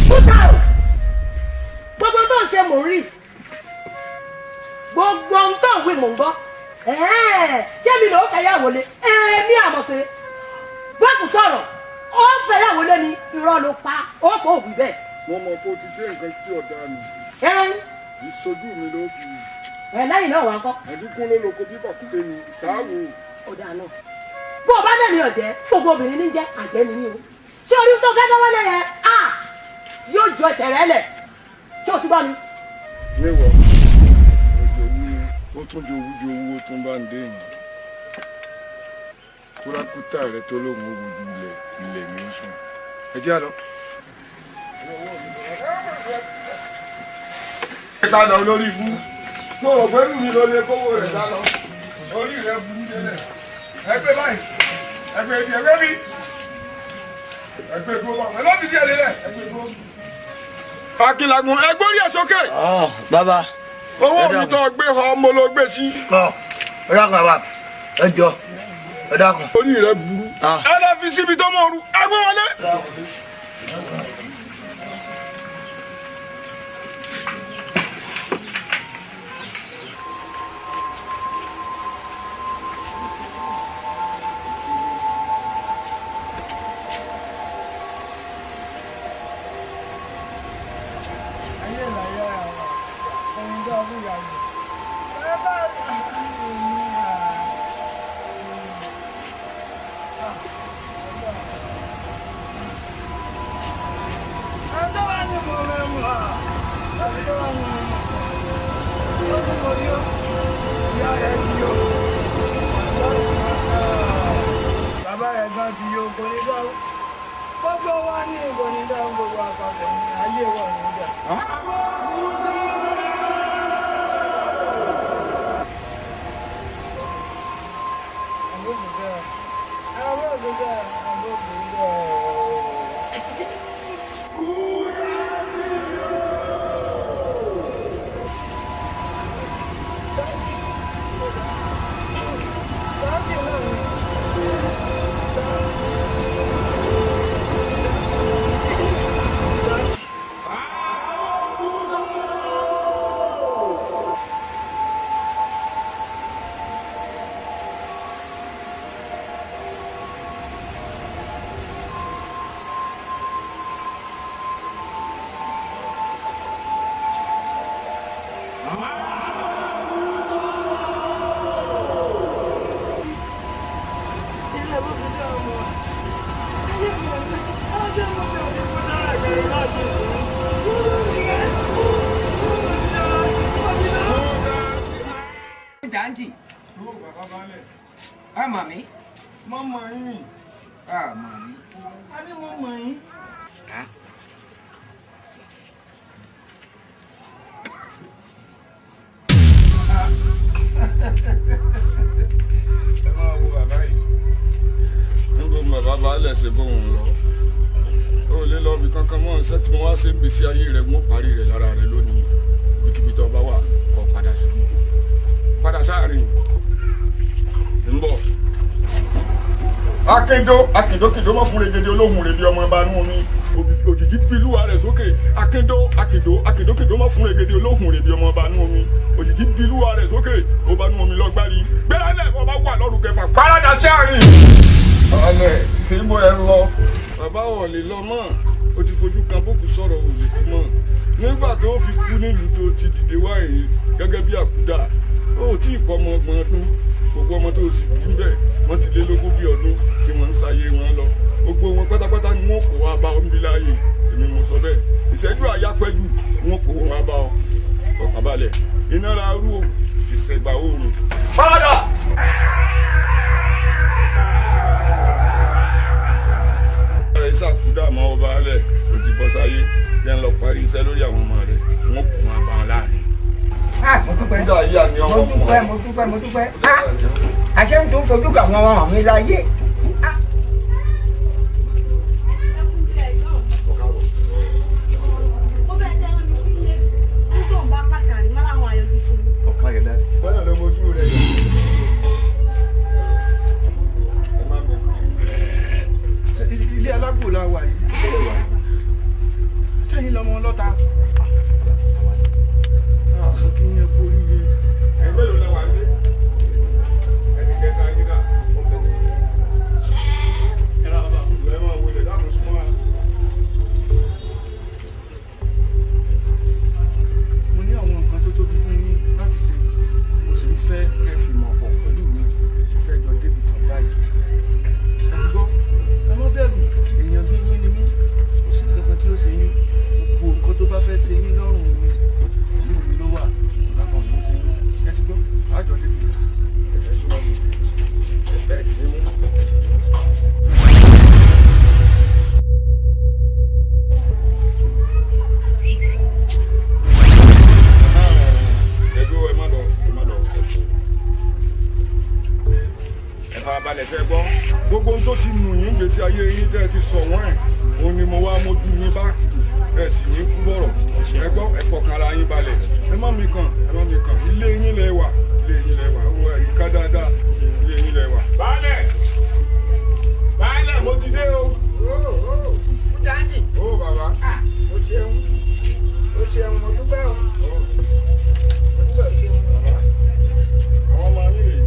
Kúta o, gbogbo tó ń ṣe mò ń rí, gbogbo ohun tó ń wí mò ń gbọ́. Ṣé mi ló fẹ́ yàwó lé? Èmi àmọ̀ pé bọ́ọ̀kù sọ̀rọ̀ ó fẹ́ yàwó lé ni, irọ́ ló pa, ó kò wí bẹ́ẹ̀. Mo mọ̀ pé o ti gbé nǹkan tí ọ̀dà mi. Ìṣojú mi ló fi. Lẹ́yìn náà wà ń kọ́. Ẹ̀dínkùn ló lóko bí bàkúté ni ṣáàwó. Ọ̀dà náà bó o bá lẹ́nu ọ̀jẹ́, gbogbo obìnrin ní jẹ́ àjẹ́ ni ní o. Ṣé orí tó fẹ́ dánwọ́ lẹ́yìn yóò jọ ẹsẹ̀ rẹ lẹ̀? Ṣé o ti bá mi. Níwọ̀ ó tún jowú jowú, ó tún bá ń dé yìí. Kúrákútà rẹ tó lóun ó wojú ilẹ̀, ilẹ̀ mi ń sùn. Ẹ jẹ́ àlọ́. Ẹ ta lọ lórí ibú. Tó o pẹ̀lú mi ló lè kówó rẹ̀ sá lọ. Orí rẹ̀ burú délẹ̀. Ẹgbẹ́ báyìí. Ẹgbẹ́ ibi ẹgbẹ́ bí. Ẹgbẹ́ tó bá wọn. Ẹ lọ́ọ́ dìde ẹ̀ lélẹ̀. Ẹgbẹ́ tó. Akínlagun, ẹgbẹ́ orí ẹ̀ sókè. Bàbá. Owó mi tó gbé họ, mo ló gbé sí. Ẹ dákun bàbá, ẹ jọ, ẹ dákun. Orí rẹ burú. Ẹ lọ fi síbi tó mọ̀ ọ́rù, ẹ gbé wọlé. Bàbá rẹ̀ gan ti yó, kò ní dáhùn. Gbogbo wa ní kò ní dáhùn, gbogbo àpapọ̀ ní ayé wa ní dá. Dantí. A mọ̀ mí. Mo mọ̀ yín. A mọ̀ mí. A ní mo mọ̀ yín. Ẹ máa wo bàbá yìí. Níbo ni bàbá baálẹ̀ ṣe bóun lọ? Ó lé lọ bí kankan mọ́ iṣẹ́ tí mo wá ṣe ń gbèsè ayé rẹ̀ mú parí rẹ̀ lára rẹ̀ lónìí. Ibikíbi tó bá wà kó padà sí. Padà sáàrin. Ń bọ̀. Akíndó akíndókìndó mọ́ fún regede olóhùn rèdí ọmọ ọba nú omi. Òjìji bilúwa rẹ̀ sókè. Akíndó akíndó akíndókìndó mọ́ fún regede olóhùn rèdí ọmọ ọba nú omi. Òjìji bilúwa rẹ̀ sókè. Ọba nú omi lọ́gbárí. Gbẹ́rẹ́lẹ̀ ọba wà lọ́rùn kẹfà. Parada sáàrin. Alẹ́ ibo ẹ lọ. Bàbá ò lè lọ mọ́. O ti fojú kan bókù sọ̀rọ̀ ò lè kú mọ́. Nígbà tó fi kú nílùú tó ti dìde wáyé gẹ́gẹ́ bí àkúdà. Ó tí ì pọ̀ ọmọ ọgbọ̀n ọdún. Gbogbo ọmọ tó o sì bí bẹ́ẹ̀ wọ́n ti lé lógún bí ọdún tí wọ́n ń ṣayé wọn lọ. Gbogbo wọn pátápátá ni wọ́n kó wá bá ọ níbí láàyè. Èmi mo sọ bẹ́ẹ̀. Ìṣẹ́jú àyápẹ́jù wọ́n kó wá bá ọ. Fọkàn balẹ̀. Iná ra rú ìṣẹ̀gbà oòrùn. Padà! Ìsàkúdà mọ́ ọba alẹ̀ ó ti bọ́ sáyé yẹn lọ parí iṣẹ́ lórí àwọn ọmọ rẹ̀ wọ́n kó wọn bá wọn láàrin. Mo dúpẹ́ mo dúpẹ́ mo dúpẹ́ mo dúpẹ́ àṣẹ ń tún fojú kà wọ́n ọmọ mi láyé. Ilé alágbò la wà yìí sẹ́yìn lọ́mọ ọlọ́ta. Kí ni ẹ kú oríire. Ẹ mélòó la wà ní? Ẹni kẹta yín náà. Ẹ máa wọlé dákun súnmọ́ wa. Mo ní àwọn nǹkan tó tóbi fún yín láti ṣe. Mo sì ń fẹ́ kẹ́ fi mọ̀ pọ̀ pẹ̀lú mi. Mo fẹ́ jọ débi kan báyìí. Ẹ ti gbọ́, ẹ má bẹ̀rù, èèyàn bí yín ni mí. Kò sí nǹkan kan tí ó ṣe yín. Gbogbo nǹkan tó bá fẹ́ ṣe yín lọ́rùn mi, pẹ̀lú mi ló wà. Lákan ló ṣe yín. Ẹ ti gbọ́, àjọ débi kan. Ẹ súnmọ́ mi. Ẹ dì í mú. Ẹ dúró, ẹ má lọ, ẹ má lọ. Ẹ farabalẹ̀ fẹ́ gbọ́. Gbogbo ohun tó ti nù yín gbèsè ayé yín tẹ́ ẹ ti sọ wọ́n ẹ̀, òun ni mo wá mójú yín bá. Ẹ sì ní kú bọ̀rọ̀. Ẹ gbọ́, ẹ fọkàn ara yín balẹ̀. Ẹ má mi kàn, ẹ má mi kàn. Ilé yín lẹ wà, ilé yín lẹ wà. Ó wà yíká dáadáa, ilé yín lẹ wà. Baálẹ̀! Baálẹ̀, mo ti dé o. Dantí. Ó bàbá. O ṣeun o ṣeun mo dúpẹ́ o. Mo dúpẹ́ o ṣeun. Bàbá, àwọn ọmọ yín rèé.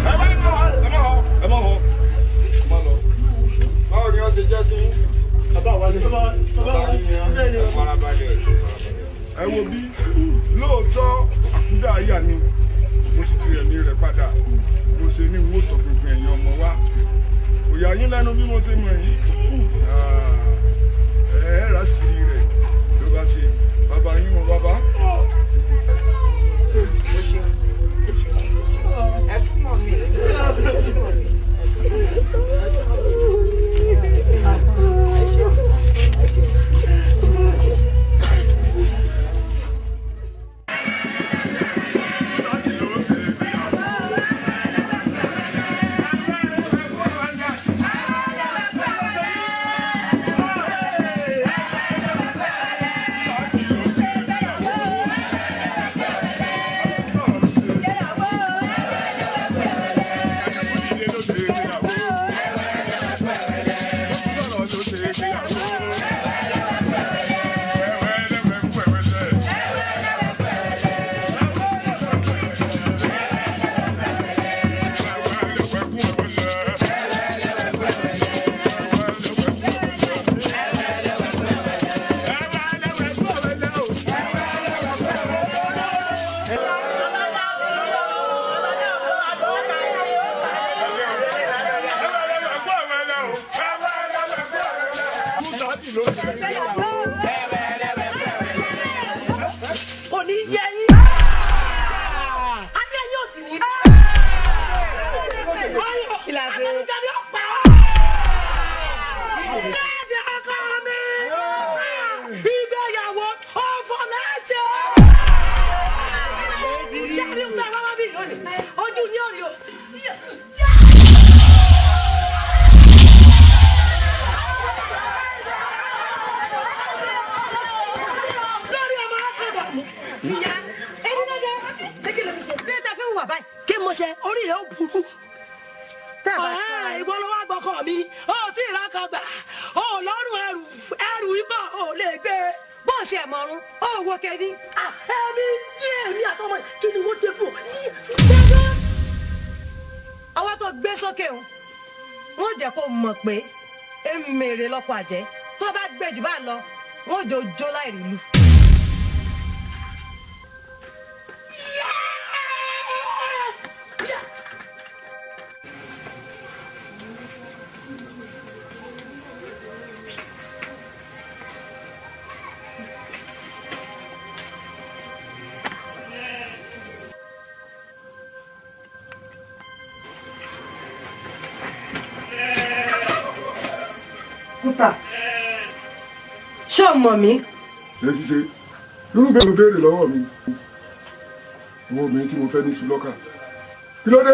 Ẹ má lọ, ẹ má lọ, ẹ má lọ, ẹ má lọ. Báwo ni wọ́n ṣe jẹ́ sí yín? Bàbá wa ni bàbá wa ni bẹ́ẹ̀ ni. Ẹ farabalẹ̀. Ẹ wo bí lóòótọ́ àkúdà àyà ni mo sì ti rẹ̀mí rẹ̀ padà. Mo ṣe ní n ó tọpinpin ẹ̀yin ọmọ wa. Kò yà yín lẹ́nu bí mo ṣe mọ̀ yín. Ẹ ẹ́ rà sí rẹ̀ ló bá ṣe bàbá yín mọ bàbá. O ṣeun. Ẹ súnmọ́ mi. Ẹ súnmọ́ mi. Ẹ ṣeun. Ẹ ṣeun. Thank you. Kò ní yẹ yín. Ajé yóò sì ní. Àtẹnudẹ ó pa ọ́. Káàdì ọkọ mi. Ìgbéyàwó ọ̀fọ̀ lẹ́jẹ̀. Ṣé àrí ń tọ́ ẹ wá wá bí lónìí? Ojú yín ò rí o. Lórí ọmọ akọ̀dọ̀ mi. Ìyá ẹni náà jẹ́ kékeré fi ṣe. Lẹ́tà fi wà báyìí. Kí mo ṣe orí rẹ̀ ó burú. Ìwọ ló wá gbọ́kọ̀ mi, ó tí ì rákan gbà, ó lọ́rùn ẹrù ẹrù ibà ó lè gbé. Bó o ṣe ẹ̀ mọ̀rún, ó wo kẹ́bí. Ẹ̀mí yé èmi àtọmọ yìí, kí ni wọ́n ṣe fún ọ? Ọwọ́ tó gbé sókè o, wọ́n jẹ́ kó mọ̀ pé èmèrè lọ́kọ̀ àjẹ́ tó bá gbé jù bá lọ, wọ́n jò jó láì rí lu. Kúta, ṣé o mọ̀ mí? Ẹ ti ṣe irú bẹ́ẹ̀ ló béèrè lọ́wọ́ mi. Ìwọ obìnrin tí mo fẹ́ ní Sùlọ́kà. Kí ló dé?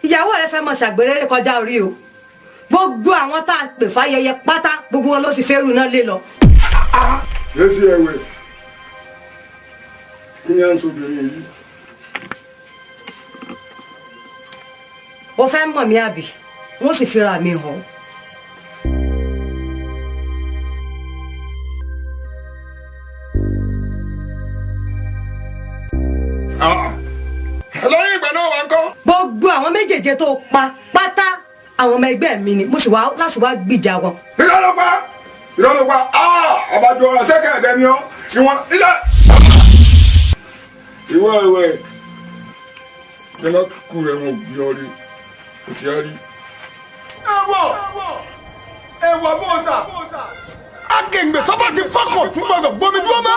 Ìyàwó rẹ fẹ́ mọ ṣàgbérèrè kọjá orí o. Gbogbo àwọn tá a pè fáyẹyẹ pátá gbogbo wọn ló sì fẹ́rù náà lé lọ. Èsì ẹ̀wẹ̀. Kí ni à ń sọ obìnrin yìí? O fẹ́ mọ̀ mí àbí? Wọ́n sì fira mi hàn. Lẹ́yìn ìgbà náà wà ń kọ́. Gbogbo àwọn méjèèjì tó pa pátá àwọn ọmọ ẹgbẹ́ mi ni mo sì wá láti wá gbìjà wọn. Irọ́ ló pa! Irọ́ ló pa! Àbájọ sẹ́kẹ̀ ẹ̀dẹ́ ni ọ́. Ìwọ̀n ilẹ̀. Ìwọ ìwẹ̀ jẹ́lá kú rẹ̀ wọn bí ọ rí o ti á rí. Ẹ̀wọ̀ ẹ̀wọ̀ bóòsà akèǹgbè tó bá ti fọkàn tún gbọdọ̀ gbomi dúró mọ́.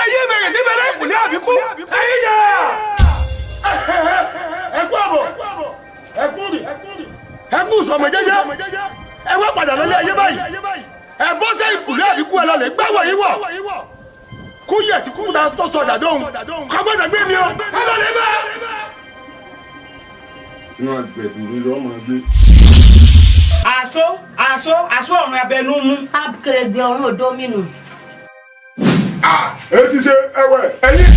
Ẹyẹ bẹ̀rẹ̀ tí bẹ̀rẹ̀ ìkùlé àbíkú ẹyẹ yẹ. Ẹkú àbọ̀ ẹkú rì ẹkú sọmọ jẹ́jẹ́ ẹ wá padà lọlé ayé báyìí ẹ bọ́ sẹ́ ìkùlé àbíkú ẹ lọlẹ̀ gbáwọ̀ yìí wọ̀ kú yẹ tí kú ta tó sọ dàdóhùn kọ́gbọ́dọ̀ gbé mi o ẹ lọlẹ̀ bẹ́ẹ̀. Inú àgbẹ̀dù mi lọ́ máa gbé. Àṣọ àṣọ àṣọ ọ̀run abẹnú mú. Akèrègbè ọ̀run òdo mi nù. Ẹ ti ṣe ẹwẹ ẹyin.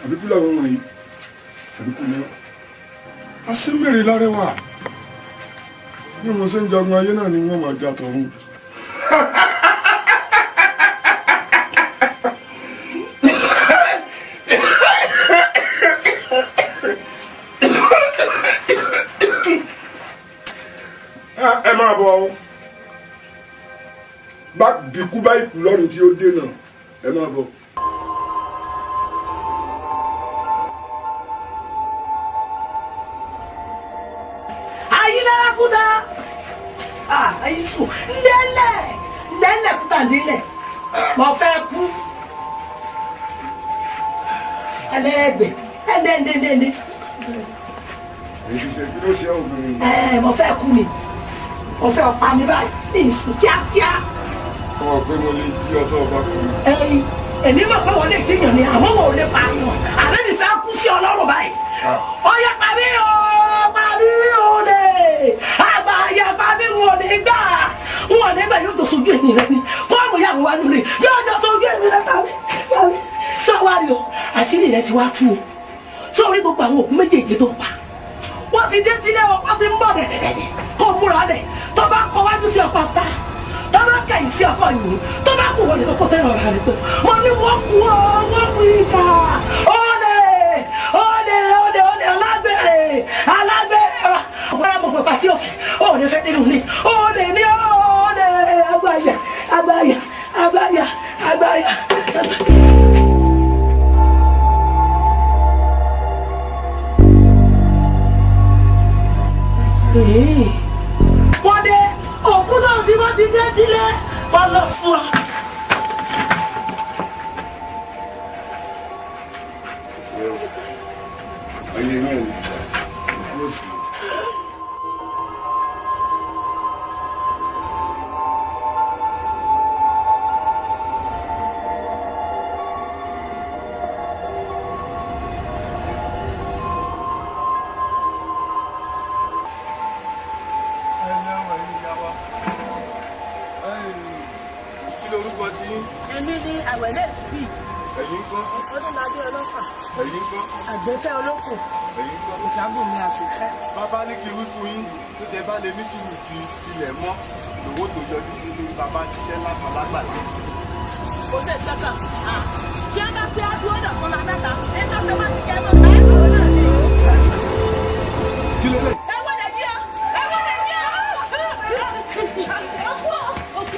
Àbíkú làwọn wọ̀nyí àbíkú ni wọ́n. Aṣímèrè lárẹwà bí mo ṣe ń jagun ayé náà ni wọ́n máa jà tọ̀run. Ẹ máa bọ̀ ọ́ bá bìkú bá ìkú lọ́rùn tí ó dènà ẹ máa bọ̀. Ayílára kúta àìsùn lélẹ̀ lélẹ̀ kúta nílẹ̀ mo fẹ́ kú ẹlẹ́gbẹ̀ ẹlẹ́ndẹ́ndẹ́ndẹ́. Èyí ti ṣe kí ló ṣe obìnrin. Ẹ mo fẹ́ kú ni mo fẹ́ pa mi báyìí ní ìsùn kíákíá. Ọmọ pé mo lè jí ọtọ́ ọba kú. Ẹyin èmi mọ̀ pé wọ́n lè jíyàn ni àmọ́ wọn ò lè pààyàn àbẹ́ mi fẹ́ kú sí Ọlọ́run báyìí. Ó yẹ pa mí o pa mí o lè àgbàyà pa mí wọn ò lè gbà wọn ò lè gbà yóò jọ sojú èmi rẹ ni fọ́ọ̀mù ìyàwó wa nù rẹ yóò jọ sojú èmi rẹ tàbí tàbí sọ́wárí o àṣírí rẹ ti wá tú o sórí gbogbo àwọn òkú méjèèjì tó pa wọ́n ti dé sílé o wọ́n ti ń bọ̀ dẹ̀dẹ̀dẹ̀ kó múra lẹ̀ tó bá kọ wájú sí ọkọ̀ ta tó bá kẹ̀yìn sí ọkọ̀ yìí tó bá kú wọlé kó tẹ́lẹ̀ ọ̀rọ̀ rẹ̀ pé mo ní wọ́n kú ọ wọ́n kú ìkà olè olè olè olè alágbèrè alágbèrè ọ̀rọ̀ mọ̀ pé pàtí òfin ò ní fẹ́ nínú ilé olè ní olè agbáyà agbáyà agbáyà agbáyà. Wọ́n dé òkú tó ń fi mọ́. ti dé dílé ọlọ fún ọ. Ayé náà ni yóò sì. Kí lorúkọ tí yín? Èmi ni àwẹ̀lẹ̀ sí. Ẹ̀yin ńkọ́? Ọdúnladé ọlọ́fà. Ẹ̀yin ńkọ́? Àgbẹ̀fẹ́ olóko. Ẹ̀yin ńkọ́? Ìṣàbùnmi àtúnfẹ́. Bàbá ní kí n wí fún yín tó tẹ bá lè ní sùúrù di ilẹ̀ mọ́ lówó tó yọjú sí ní bàbá ṣiṣẹ́ lásán lágbàdo. Kò sí ìṣẹ́kà. Kí á bá pé á dúró dọ̀kan la mẹ́ta, ètò ṣe wá ti kẹ́ mọ́ ẹ̀ náà ni. Kí ló dé? Ẹ wọlé bí ọ! Ẹ wọlé bí ọ! Ọkú ọ! Òkú.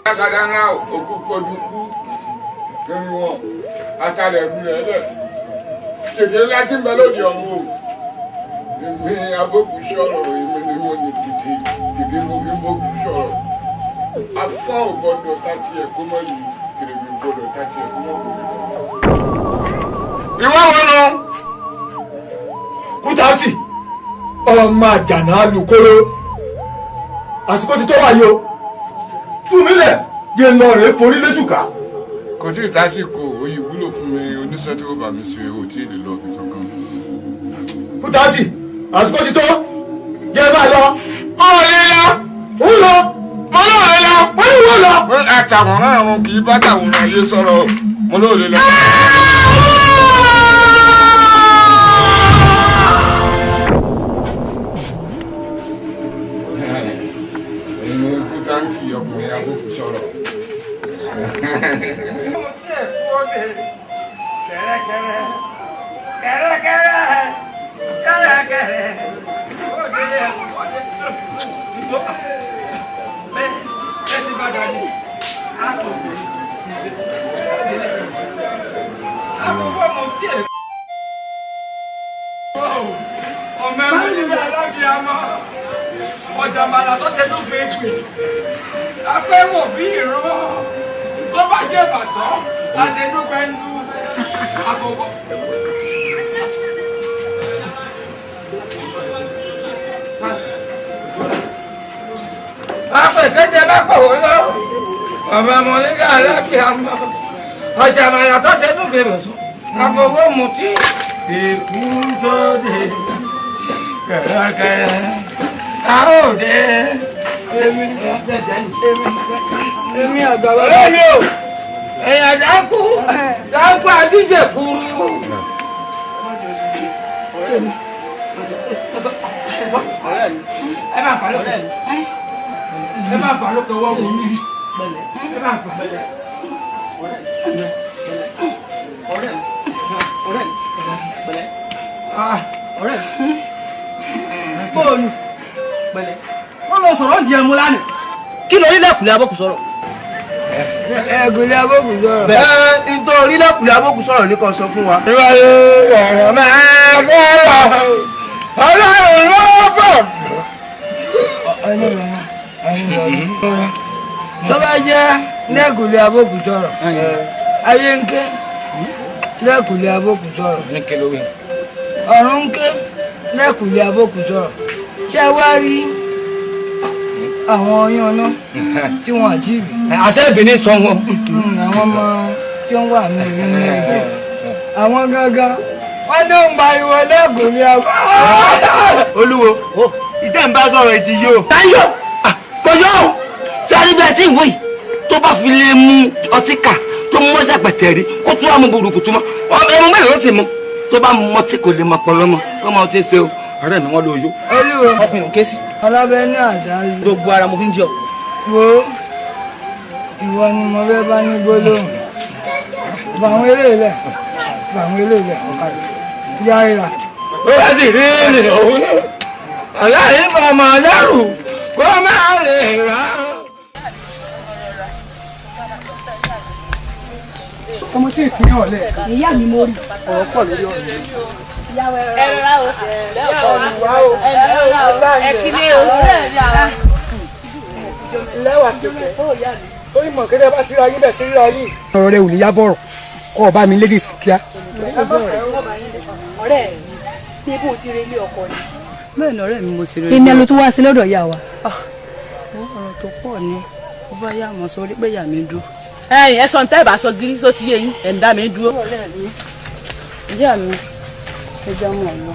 Akada ńlá òkú kojú kú lórí wọn atalẹ̀ ẹ̀rú rẹ̀ lẹ̀ kèké ńlá tí ń bẹ lóde ọ̀run o èmi abókù sọ̀rọ̀ èmi ni mo ní dìde dìde mo fi bókù sọ̀rọ̀ afọ́ ò gbọ́dọ̀ tá tiẹ̀ kó mọ́ yìí kèrèmí gbọ́dọ̀ tá tiẹ̀ kó mọ́ kò ní lọ. Ìwọ wo nu? Kútàtì ọmọ àjànà alukoro àsìkò ti tó wáyé o tú mi lẹ̀ yé lọ rèé forí lẹ́sùká. Kò tí ì tásìkò oyè wúlò fún mi oníṣẹ́ tí ó bá mi ṣe ò tí ì lè lọ fi kankan. Kútàtì àsìkò ti tó jẹ́ bá lọ. Ọ̀rẹ́ lọ. Ń lọ. Mo lóore lọ. Wọ́n ní wọ́n lọ. Àtàwòrán àrùn kì í bá tàwòrán ayé sọ̀rọ̀ mo lóore lọ. Èmi Kútàntì ọkùnrin abókù sọ̀rọ̀. Ọmọ ẹ̀mú ní alábíàmọ́ ọjà màlà tó ṣe ló gbé pè apẹ́wò bí ìran tó bá jẹ́ bàtọ́ láti inú gbẹ́ndú àkọ́kọ́. Apẹ̀kẹ́jẹ bá pọ̀ wọ́n lọ ọmọ ẹ̀mú ní alábíàmọ́ ọjà màlà tó ṣe ló gbé bàtọ́ àfọwọ́ mutí èkú sóde kẹ̀rẹ́kẹ̀rẹ́ a ó dé èmi èmi àgbà bàbá mi o èèyàn dákú dákú àdíje kúrú. Ẹ máa fà lókè ẹ máa fà lókè wọ́n wù mí ẹ máa fà. Ọ̀rẹ́ ọ̀rẹ́ pẹ̀lẹ́ ọ̀rẹ́ bóòlù pẹ̀lẹ́ wọ́n lọ sọ̀rọ̀ ń di ẹmu lánàá. Kí lórí lẹ́kùnlé abókù sọ̀rọ̀. Ẹ̀gúnlé abókù sọ̀rọ̀. Ẹ nítorí lẹ́kùnlé abókù sọ̀rọ̀ ní kò sọ fún wa. Ìwà ọ̀rọ̀ máa fọ́rọ̀ ọlọ́run ló bọ̀. Tó bá jẹ́ lẹ́kùnlé abókù sọ̀rọ̀ ayé ń ké lẹ́kùnlé abókù sọ̀rọ̀ ọ̀run ń ké lẹ́kùnlé abókù sọ̀rọ̀ ṣé wá rí àwọn ọyún ọ̀nà tí wọ́n àti ìbí. Àṣẹ ìbí ní sọ wọn. Àwọn ọmọ tí wọ́n wà ní inú ẹ̀jẹ̀ àwọn gangan wọ́n ló ń pariwo lẹ́kùnlé abókù. Olúwo ìtẹ́ ń bá sọ̀rọ̀ etí yó. Táyọ̀ kò yọ ọ́ sáré bẹ́ẹ̀ tí ń wò yìí tó bá fi lè mu ọtí kà tó mọ́ sàpẹ̀tẹ̀ rí kó tún wà mú burúkutu mọ́ ẹmu mélòó ló ti mú tó bá mọ tí kò lè mọ pọlọ mọ ó mọ tí ń ṣe o ọ̀rẹ́ mi wọ́n ló yó. Olúwo ọkùnrin ké sí. Ọlábẹ́ ní àdáyé. Gbogbo ara mo fi ń jẹ ọ. Wo ìwọ ni mo fẹ́ bá ní gbólóhùn. Bàwọn eléyìí lẹ̀ bàwọn eléyìí lẹ̀ yára. Ó wá sì rí ìrìn òun aláìmọ̀ lẹ́rù kó má lè rà. Ọmọ tí ìpín ọ̀lẹ́. Ìyá mi mo rí. Ọ̀rọ̀ pọ̀ lórí ọ̀rọ̀ yìí. Ẹ rọra o. Ẹ kílé o. Lẹ́wà kẹ̀kẹ́ torí mọ̀ kẹ́kẹ́ bá ti ra yín bẹ̀ sí ríra yín. Ọ̀rọ̀ rẹ ò ní yá bọ̀rọ̀ kọ́ ọ bá mi lédè kíá. Ọ̀rẹ́ mi bó ti re ilé ọkọ ni. Bẹ́ẹ̀ ni ọ̀rẹ́ mi mo ti rí. Ìní ẹlò tó wá sí lọ́dọ̀ ìyá wa. Ọ̀rọ̀ tó pọ̀ ni ó bá yá mọ̀ sórí pé ìyá mi dúró. Ẹ̀yin ẹ sọ ní tẹ́ẹ̀bà sọ gírí só ti yé yín ẹ̀ ń dá mi dúró. Ìyá mi ẹ jẹ́ mọ̀ lọ.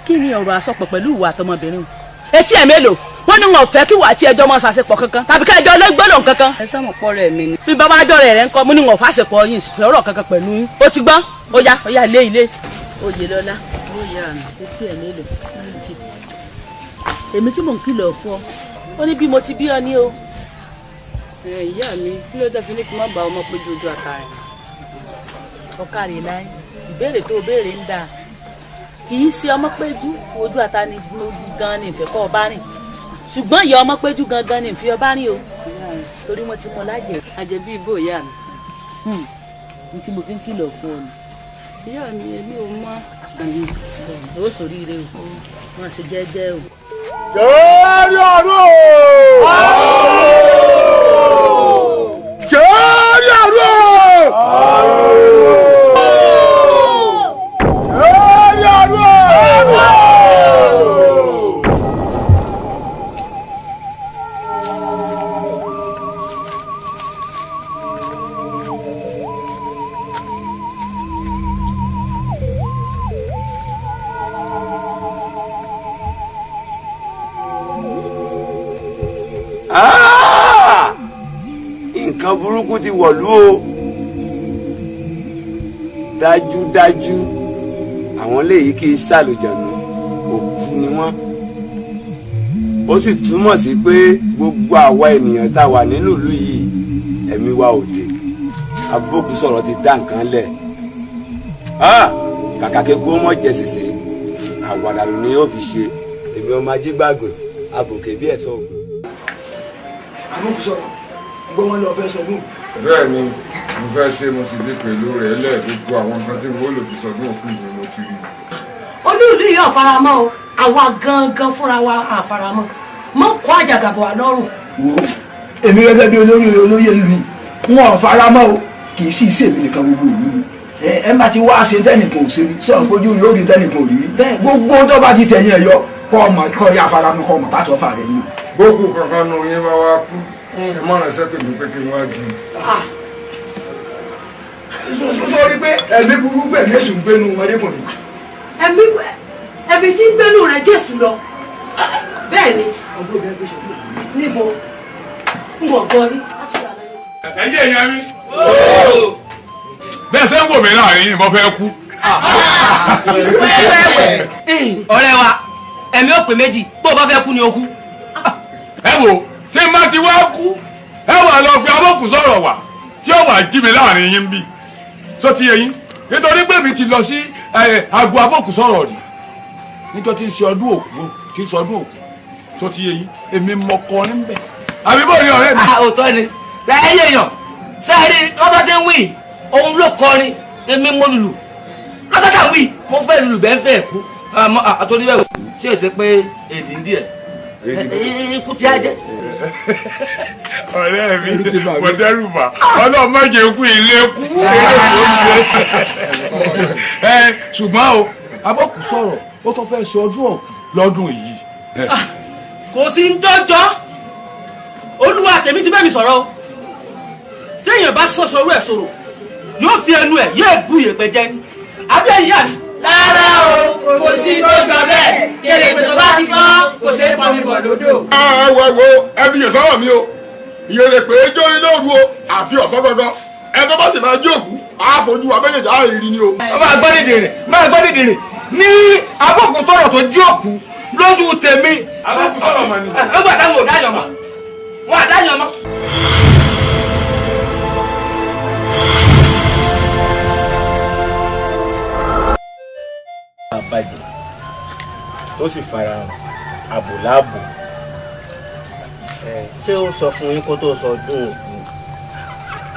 Kí ni ọ̀rọ̀ àsọpọ̀ pẹ̀lú ìwà àtọmọbìnrin o? Etí ẹ̀ mélòó? Wọ́n ní wọn ò fẹ́ kí wà á ti ẹjọ́ mọ́ ṣàṣepọ̀ kankan tàbí ká ẹjọ́ lọ́gbọ́dọ̀ kankan. Ẹ sọ̀mọ̀ pọ̀ rẹ̀ mi ni. Bí bàbá àjọ rẹ̀ rẹ̀ ń kọ́ mo ní wọn ò fàṣepọ̀ yín sọ̀rọ̀ kankan pẹ̀lú yín. Ó ti gbọ́n ó yá ó yá ilé ilé. Oyè lọ́lá ó yá mi etí ẹ̀ mélòó? Èmi tí mò ń kìlọ̀ fún ọ ó ní bí mo ti bí ọ ní o. Ìyá mi kí ló dé fi ní kí n má bá ọmọ péjú ojú àtàrà. Ọ̀kàrẹ̀ láì ìbéèrè tó béèrè ń dáa kì í ṣe ọmọ péjú ojú ata ni gan ni ìfẹ́ kọ́ ọba rìn ṣùgbọ́n ìyá ọmọ péjú gangan ni ìfẹ́ ọba rìn o torí wọ́n ti mọ lájẹ̀. Àjẹbí ìbò ìyá mi. N tí mo fi ń kìlọ̀ fún ọ ni. Ìyá mi èmi ò mọ̀. Ó sòríire o wọ́n ṣe jẹ́jẹ́ o. Jẹ́rí ọ̀run o! Jẹ́rí ọ̀run o! Jẹ́rí ọ̀run o! Nǹkan burúkú ti wọ̀lú o dájúdájú àwọn léyìí kì í ṣàlùjànnú òkú ni wọ́n ó sì túmọ̀ sí pé gbogbo àwa ènìyàn tá a wà nínú ìlú yìí ẹ̀mí wa ò dé abókùsọ̀rọ̀ ti dá nǹkan lẹ̀ kàkà kéku ó mọ̀ jẹ sèse àwàdà ló ní yóò fi ṣe èmi ọmọ ajígbàgbọ́ abòkè bí ẹ̀sọ́ ògùn. Abókùsọ̀rọ̀ gbọ́ wọn lọ fẹ́ sọdún. Bẹ́ẹ̀ ni mo fẹ́ ṣe mo sì ti pẹ̀lú rẹ̀ lẹ̀ gbogbo àwọn nǹkan tí mo lò fi sọdún òkú mi mo ti rí. Olúùlú yìí ọ̀faramọ́ o àwa gangan fúnra wa àfaramọ́ mọ́ kó àjàgàbọ̀ wa lọ́rùn. Wo èmi gẹ́gẹ́ bí olórí olóyè ń lu yìí wọn ò faramọ́ o kì í sì ṣèmi nìkan gbogbo ìlú ni ẹ má ti wá ṣe tẹnìkan ò ṣe rí sọ̀rọ̀ pójú rí ó rí tẹnìkan ò rí rí gbogbo tó bá ti tẹ̀yìn ẹ̀ yọ kọ́ ọmọ kọ́ ya faramọ́ kọ́ ọmọ pàtó fà rẹ̀ ni. Bókù kankan nu yín bá wá kú ẹ mọ̀ ránṣẹ́ pè mí pé kí n wá gi. Sọ rí pé ẹ̀mí burúkú ẹ̀mí èṣù ń gbénu ọmọdékùnrin. Ẹ̀mí tí ń gbénu rẹ̀ Jésù lọ bẹ́ẹ̀ ni níbo ń bọ̀ gan rí. Ẹ jẹ́ ìyá mi. Bẹ́ẹ̀ sẹ́ ń wò mí láàrin yìí mo fẹ́ kú. Ọ̀rẹ́ wa ẹ̀mí ò pé méjì bó o bá fẹ́ kú ni o kú. Ẹ wò tí n bá ti wá kú ẹ wà lọ pé abókù sọ̀rọ̀ wà tí ó wà jí mi láàrin yín bí sọ ti yé yín nítorí pé mi ti lọ sí agbo abókù sọ̀rọ̀ rí níjọ́ tí ń ṣe ọdún òkú tí ń ṣe ọdún òkú sọ ti yé yín èmi mọ kọrin bẹ àbí bó ni ọ̀rẹ́ mi. Òótọ́ ni ẹyẹ èèyàn sẹ́ẹ̀rí lọ́tọ́ tí ń wí òun ló kọrin èmi mo lùlù lọ́tọ́ tá wí mo fẹ́ lùlù bẹ́ẹ̀ fẹ́ kú àtọ́ni bẹ́ẹ̀ ṣé èsè pé èdè ń díẹ̀ ikú tí a jẹ. Ọ̀rẹ́ mi mo dẹ́rù bà ọlọ́run má jẹ́ kú ilé kú. Ṣùgbọ́n o abọ́kù sọ̀rọ̀ ó tó fẹ́ ṣe ọdún ọ̀kú lọ́dún yìí. Kò sí ń tọ́jọ́ olúwa tèmi ti bẹ́ẹ̀ mi sọ̀rọ̀ o téèyàn bá sọ̀sọ̀ orú ẹ̀ sọ̀rọ̀ yóò fi ẹnu ẹ̀ yóò bu ìyẹ̀pẹ̀ jẹ ni àbí ẹ̀yìn yà mí. Rárá o kò sí tó jọ bẹ́ẹ̀ kèrègbè tó bá ti fọ́ kò ṣeé pọnmi bọ̀ lódò. Ẹ wo ẹ fi yè sọ́rọ̀ mi o ìyẹn lè pè é jórí lóru o àfi ọ̀sán gangan ẹ Ẹ tó bá sì máa jókòó á fojú wa méjèèjì á rí ni o. Máa gbọ́ dìde rẹ̀, máa gbọ́ dìde rẹ̀ ní abọ́kù sọ̀rọ̀ tó jí òkú lójú tèmi. Abọ́kù sọ̀rọ̀ mọ̀ ni. Lọ́gbà táwọn ò dáyọ̀ mọ́, wọn à dáyọ̀ mọ́. Bàjẹ́ tó sì farahàn àbò láàbò. Ṣé ó sọ fún yín kó tó sọ ọdún òkú?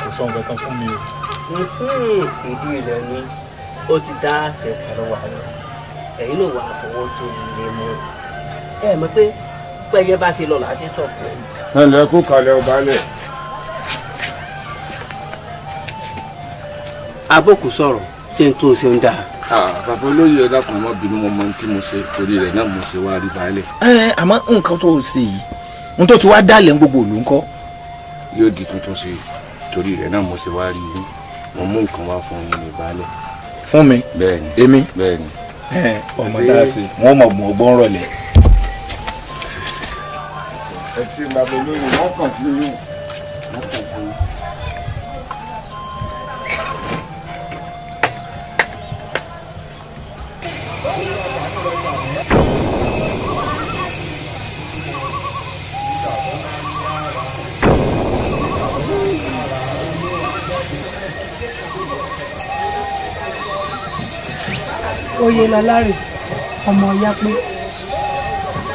Kò sọ nǹkan kan fún mi o. Ìdí rẹ̀ ni ó ti dá àṣẹ pàrọwà rẹ̀, ẹ̀yin ló wà fọwọ́ tó lè mú. Ẹ mọ̀ pé pẹ́yẹ bá ṣe lọ làá ṣe sọ̀kò ẹ̀. Ẹ ǹlẹ́ kú kalẹ̀ ọba lẹ̀. Abókù sọ̀rọ̀ ṣé n tó ṣe ń dáa. Bàbá olóyè, ẹ dákun, má bínú, mo mọ ohun tí mo ṣe, torí rẹ̀ náà mo ṣe wá rí baálẹ̀. Ẹ àmọ́ nǹkan tó ṣe yìí, n tó ti wá dálẹ̀ ń gbogbo ìlú ńkọ́. Yóò di tuntun ṣe, torí rẹ̀ náà mo ṣe wá rí yín. Mo mú nǹkan wá fún yín ní baálẹ̀. Fún mi? Bẹ́ẹ̀ni. Èmi? Bẹ́ẹ̀ni. Ọmọ dáa sí wọn mọ̀ mọ̀ ọgbọ́n rọlẹ̀. Ẹ ti bàbá olóyè wọn kàn sí yín. Oyèlọlá rè ọmọ ìyá pé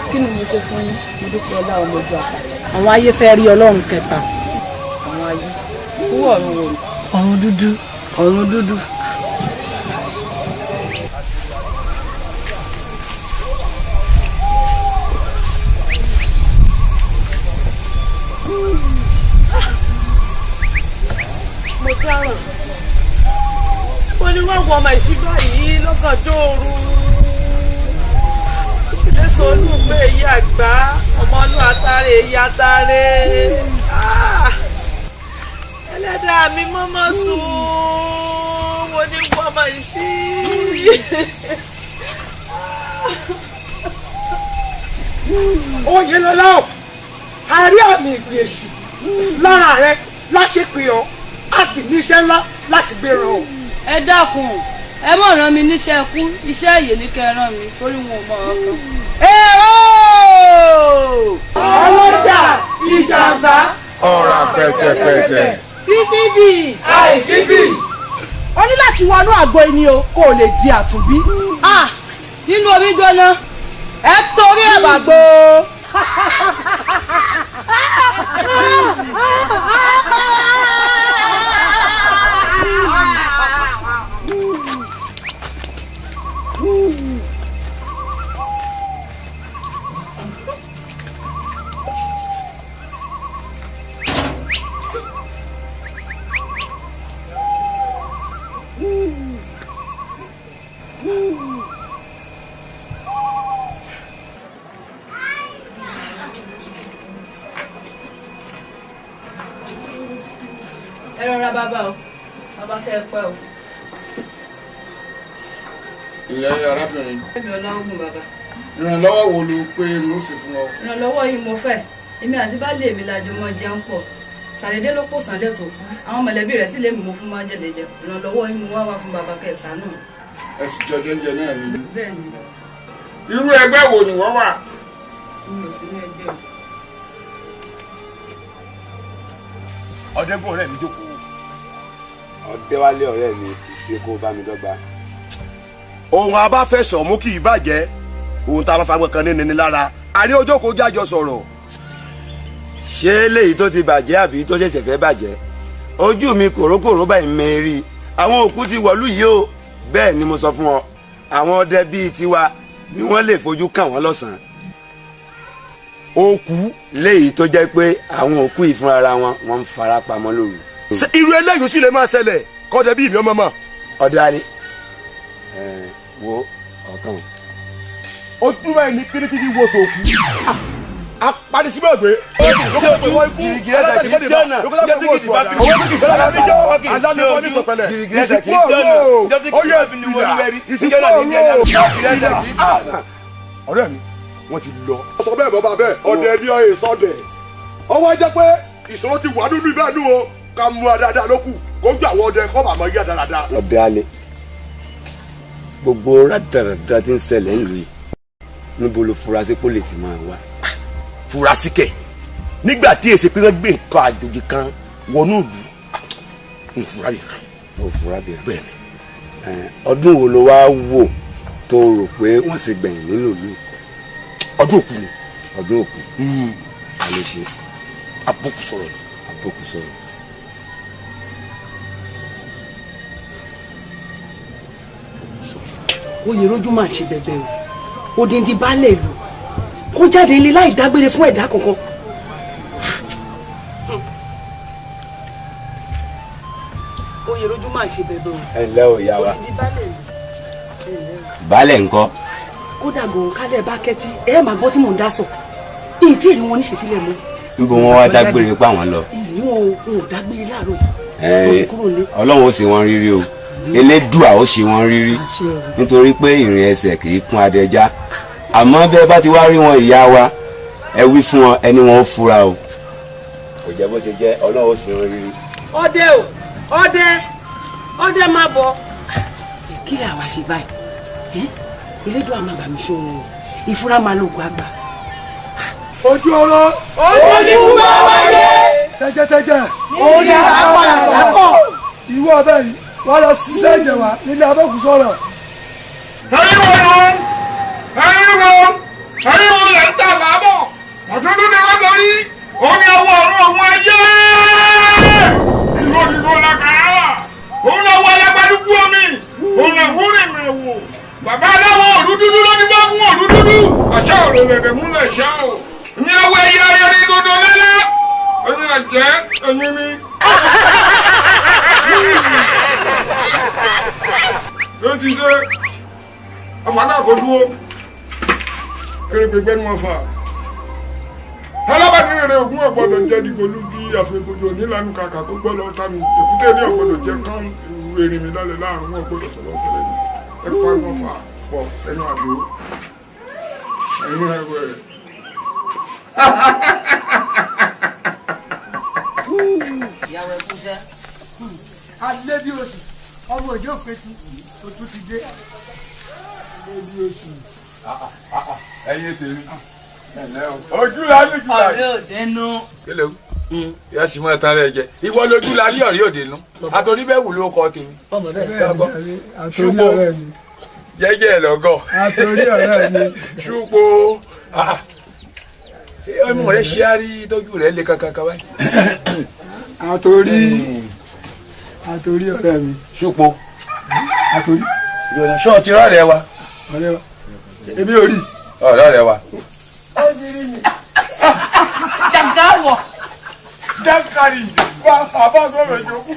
kí ni mo ṣe fún yín? Mo dúpẹ́ ọlá ọmọ ojú àpá. Àwọn ayé fẹ́ rí ọlọ́run kẹta. Àwọn ayé kú ọ̀run wò. Ọ̀run dúdú. Ọ̀run dúdú. Mo dáràn. Mo ní wọ́n wọ ọmọ ìṣígbà yìí lọ́gànjọ́ òru. Ó sì lè sọ inú pé èyí àgbá ọmọ inú atare èyí atare. Ẹlẹ́dàá mi mọ́mọ́ sùn. Mo ní wọ́n ọmọ ìṣí. Oyèlọlá o, a rí àmì ìpè èṣù lára rẹ láṣẹ pé ọ a sì ní iṣẹ́ ńlá láti gbé ràn ọ́. Ẹ dákun, ẹ mọ̀ ràn mí níṣẹ́ kú, iṣẹ́ ìyè ní kẹ́ ẹ ràn mí torí wọn ò mọ̀ ọ́ kan. Èrò ọlọ́jà ìjàmbá ọ̀rà pẹ̀tẹ̀pẹ̀tẹ̀. Bíbí àìbíbí. O ní láti wọnú àgbo ẹni o kó o lè di àtúnbí. Nínú omi gbóná. Ẹ torí ẹ̀ bàgbó. Ẹ rọra bàbá o, bàbá fẹ́ pẹ́ o. Ilẹ̀ arábìnrin. Ẹ̀mí ọlọ́gùn bàbá. Ìrànlọ́wọ́ wo ló pé mo sì fún ọ? Ìrànlọ́wọ́ yìí mo fẹ́, èmi àti baálé mi la jọ mọ́ jẹun pọ̀. Ṣàdédé ló pò sànlẹ̀ tó kú. Àwọn mọ̀lẹ́bí rẹ̀ sì lé mi mo fún májèlé jẹ. Ìrànlọ́wọ́ yìí mo wá wá fún bàbá kẹsànán. Ẹ sì jọjọ oúnjẹ náà ni. Bẹ́ẹ̀ ni bàbá. Irú ẹgbẹ́ wo ni wọ́n wà? Mi ò sí ní ẹgbẹ́ o. Ọ̀dẹ́gun ọ̀rẹ́ mi jókòó. Ọ̀dẹ́wálé ọ̀rẹ́ mi ti ṣe kó bá mi dọ́gba. Ohun abáfẹsọ̀ mú kì í bàjẹ́, ohun tá a bá fagbọn kan ní nini lára. Àní ojókòó jájọ sọ̀rọ̀. Ṣé léyìí tó ti bàjẹ́ àbí tó ṣẹ̀ṣẹ̀ fẹ́ bàjẹ́? Ojú mi kòrókòró báyìí mẹ́rí. Àwọn òkú ti wọ̀lú yìí o. Bẹ́ẹ̀ ni mo sọ fún ọ. Àwọn ọdẹ bíi tiwa ni wọ́n lè fojú kàn wọ́n lọ́sàn-án. Òkú léyìí tó jẹ́ pé àwọn òkú yìí fúnra wọn wọ́n ń fara pamọ́ lóru. Ṣé irú eléyìí sì lè máa ṣẹlẹ̀ kọ́dẹ bíi mi ọmọ mọ̀? Ọ̀dẹ́wálé wo ọ̀kan. Ojú báyìí ní kirikiri wo tòkú. Apadisibẹ̀ gbé. Ọ̀rẹ́ mi, wọ́n ti lọ. Sọ bẹ́ẹ̀ bọ́ba bẹ́ẹ̀, ọdẹ ní ọ̀yẹ́ sọ́dẹ̀. Ọwọ́ jẹ́ pé ìṣòro ti wà nínú ibẹ̀ nù o. Ká múra dáadáa ló kù kójú àwọn ọdẹ kọ́ bàmọ́ yá dáadáa. Ọdẹ alẹ́ gbogbo rádaràda tí ń ṣẹlẹ̀ ńlùú yìí níbo ló fura sí pólì tí máa wá. Fura sí kẹ̀ nígbà tí èsì pé wọ́n gbé nǹkan àjòjì kan wọnú ìlú ń fura bì kan. Ó fura bì kan. Bẹ́ẹ̀ni. Ọdún wo ló wá wò tó rò pé wọ́n sì gbẹ̀yìn nínú ìlú yìí? Ọdún òkú ni. Ọdún òkú. A lè ṣe. Àbókù sọ̀rọ̀ ni. Àbókù sọ̀rọ̀. Oyè rojú máa ṣe bẹ̀bẹ̀ o, odindi baálé ìlú kó jáde ilé láì dágbére fún ẹ̀dá kankan. Oyè rojú máa ṣe bẹ̀bẹ̀ o. Ẹ ǹlẹ́ o ìyá wa. Odindi baálé ìlú. Baálé ńkọ́? Kódà gan kálẹ̀ bá kẹ́tí ẹ máa gbọ́ tí mò ń dá sọ ìyí tí ìrìn wọn níṣẹ́ sílẹ̀ mọ́. Níbo wọn wá dágbére pa wọn lọ? Ìrìn wọn ò dágbére láàárọ̀ yìí tó fi kúrò nílé. Ọlọ́run ó ṣe wọn rírí o, Elédùà ó ṣe wọn rírí, nítorí pé ìrìn ẹsẹ̀ kì í kún adẹja. Àmọ́ bẹ́ẹ̀ bá ti wá rí wọn ìyá wa, ẹ wí fún wọn ẹni wọn ó fura o. Kò jẹ́ bó ṣe jẹ́, Ọlọ́run ó ṣe wọn rírí. Ọdẹ o, ọdẹ, ọdẹ máa bọ̀. Kí lè àwa ṣe báyìí? Elédùà máa bà mí ṣó wọn o, ìfura máa lóògùn àgbà. Ojú ọ̀rọ̀. Ojú bá wáyé. Tẹ́jẹ́tẹ́jẹ́. Orí àpapọ̀. Ìwọ ọbẹ̀ yìí wọ́n lọ ṣiṣẹ́ ìjẹ̀wà nílé abẹ́kù sọ̀rọ̀. Ẹ̀yin wo ló ẹ̀yin wo ẹ̀yin wo lẹ̀ ń tà lábọ̀ ọ̀dúndún ni wọ́n torí òun ni ọwọ́ ọ̀run òun ayé ìró ìró làkàrà wà òun lọ wọ alágbádúgbò omi òun lọ fún ìrìn ẹ̀wò bàbá aláwọ̀ òru dúdú ló ní bá fún òru dúdú àṣà òrò lẹ̀dẹ̀ múlẹ̀ ṣá o ní ọwọ́ ẹyẹ ayẹyẹ dodo lẹ́lẹ́ ẹ̀yin àjẹ́ ẹ̀yin ni. Ló ti ṣe ọfà náà kò dúró kéré gbẹnu ọfà alábàáni rere ògún ọgbọ́dọ̀ jẹ dìgbòlù bí àfẹbọjọ nílànà kàkà kó gbọ́ lọ ká mi èkúté ní ọgbọ́dọ̀ jẹ kán erin mi lálẹ́ láàrún ọgbọ́dọ̀ sọ̀rọ̀ fẹ́lẹ́ mi ẹ pa ọfà pọ̀ ẹnu àdó ẹnu ẹwẹ. Ìyàwó ẹkú sẹ́. Alẹ́ bí oṣù ọmọ òjò pétu ojú ti dé. Alẹ́ bí oṣù. Ẹ̀yin tèmi ojú la ní jù láyé. Ọ̀rẹ́ òde nú. Kílẹ̀ o yà sì máa tán rẹ jẹ ìwọ lójú la rí ọ̀rẹ́ òde nú àtòrí bẹ́ẹ̀ wù ló kọ́ tèmi. Àtòrí ọ̀rẹ́ mi. Jẹ́jẹ́ lọ́gọ̀. Àtòrí ọ̀rẹ́ mi. Ṣùpọ̀ ọmọ rẹ ṣe á rí tọ́jú rẹ lé kankan kan báyìí. Àtòrí ọ̀rẹ́ mi. Ṣùpọ̀ àtòrí. Ṣọ́ọ̀tì rọ̀rẹ́ wa. Ọ̀rẹ́ wa èmi ò rí. Ọ̀rẹ́ rẹ wa. Ó ti rí mi. Jàǹkà wọ̀. Jàǹkàrì wá àbá sọ̀rọ̀ ìjókòó.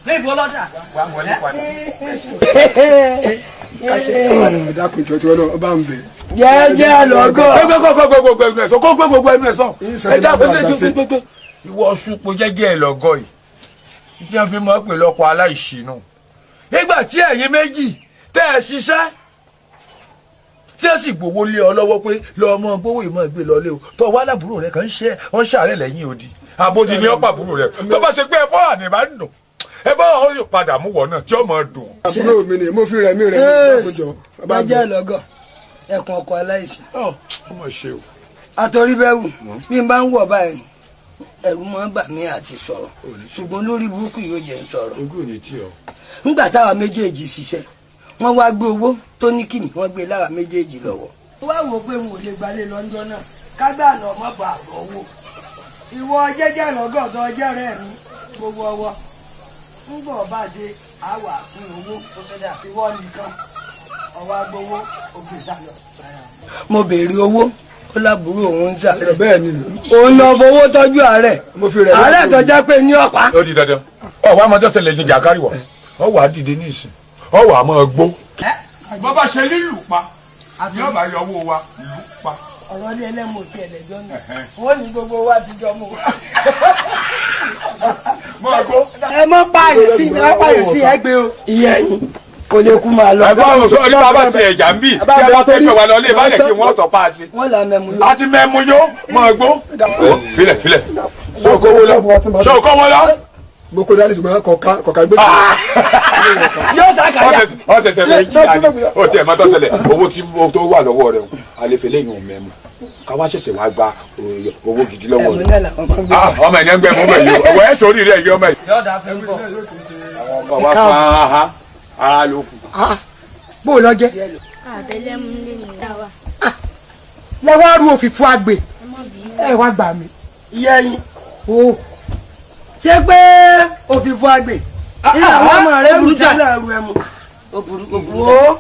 Ní ìbò ọlọ́dà. Wá wọlé padà. Dákun ìjọ tí wọn náà bá ń bẹ. Jẹ́jẹ́ lọ́gọ́. Gbogbo ẹnu ẹ̀ sọ kó gbogbo ẹnu ẹ̀ sọ. Ẹ dákun gbogbo. Ìwọ Ṣùpọ̀ jẹ́jẹ́ lọ́gọ́ yìí. Tí wọ́n fi mọ́ pè lọ́kọ̀ aláìṣinú. Nígbà tí ẹ̀yin méjì tẹ́ ẹ ṣiṣẹ́ tí ẹ sì gbowó lé ọ lọ́wọ́ pé lọ́ọ́ mọ gbowó ìmọ̀ ìgbé lọ lé o tó wá lábúrò rẹ kàn ń ṣe ọ́n ṣàárẹ̀ lẹ́yìn odi àbójì ni ọ́pàá àbúrò rẹ tó bá ṣe pé ẹ bọ́ àní bá ń dùn ẹ bọ́ ọ yóò padà mú wọ náà tí ó mọ̀ dùn. Àbúrò mi ni mo fi rẹ̀ mí rẹ̀ ní ìjọ. Jẹ́jẹ́ lọ́gọ̀ ẹkùn ọkọ̀ aláìsí. Ọmọ ṣe o. Àtòrí bẹ́ẹ̀ wù bí n bá ń wọ̀ báyìí ẹ̀rù máa ń bà mí àti sọ̀rọ̀ ṣùgbọ́n lórí burúkú yóò jẹ́ ń sọ̀rọ̀. Ogún ò ní tí ọ. Nígbà táwa méjèèjì ṣiṣẹ́ wọ́n wá gbé owó tó ní kìnnì wọ́n gbé lára méjèèjì lọ́wọ́. wá wò pé n ò lè gbalé lọ́jọ́ náà kágbà lọ mọ́ bá àbọ̀ owó. Ìwọ jẹ́jẹ́ lọ́gọ̀dọ̀ ọjọ́ rẹ̀ mi gbogbo ọwọ́ ń bọ̀ bá dé àwà fún owó ìwọ nìkan ọwọ́ agbowó ògbé sálọ. Mo béèrè owó ó lábúrò òun ń sàárẹ̀. Bẹ́ẹ̀ ni. Òun lọ fowó tọ́jú àárẹ̀ àárẹ̀ tó jẹ́ pé ní ọ̀pá. Ó di dandan ọ wàá mọ tẹ́sẹ̀ lè ṣe jàkárì wọ̀ ọ wàá dìde ní ìsìn ọ wàá mọ gbó. Bàbá ṣe lílù pa ní ọba yọ owó wa lù pa. Ọ̀rọ̀ ilé ẹlẹ́mu òkè ẹ̀lẹ́jọ́ náà wọ́n ní gbogbo wa ti jọ mú. Ẹ mọ pààyàn sí ẹ pààyàn sí ẹ gbé o. Ìyẹn yín kò lè kú máa lọ. Ẹ̀gbọ́n àwọn sọ ní bàbá ti ẹ̀jà ń bì tí a bá tẹ́ pẹ̀ wá lọ ilé ìbálẹ̀ kí wọ́n tọ́ pa á sí. Wọ́n là mẹ́mu yó. A ti mẹ́mu yó mọ̀ gbó. Filẹ̀ filẹ̀ Ṣé o kó wọn lọ? Mo kó dání ṣùgbọ́n kọ̀ọ̀ká gbé. Yóò sá kàyà. Ọ̀sẹ̀sẹ̀ fẹ́ jí àná. Ó tiẹ̀ máa tọ́sẹ̀lẹ̀ owó tí tó wà lọ́wọ́ rẹ̀ o. Alẹ́ fẹ́lẹ́ yìí ò mẹ́mu. Ká wá ṣẹ̀ṣẹ̀ wá gba owó gidi lọ́wọ́ rẹ̀. Ọmọ ẹ̀ ní ẹgbẹ́ mú bẹ̀ yìí o. Ọwọ́ ẹ̀ sórí rẹ̀ yìí ọmọ yìí. Ọmọ wa fún ara ló kù. Bó o lọ jẹ́. Àbẹ̀lẹ̀ mú lé ní ìyá wa. Lẹ wá ru òfìfo àgbè. Ẹ wá gbà mí. Ìyá yín. O. Ṣé pé òfìfo àgbè? Ilé àwọn ọmọ rẹ̀ rú jà náà ru ẹmu. Ó burú ó burú. Wo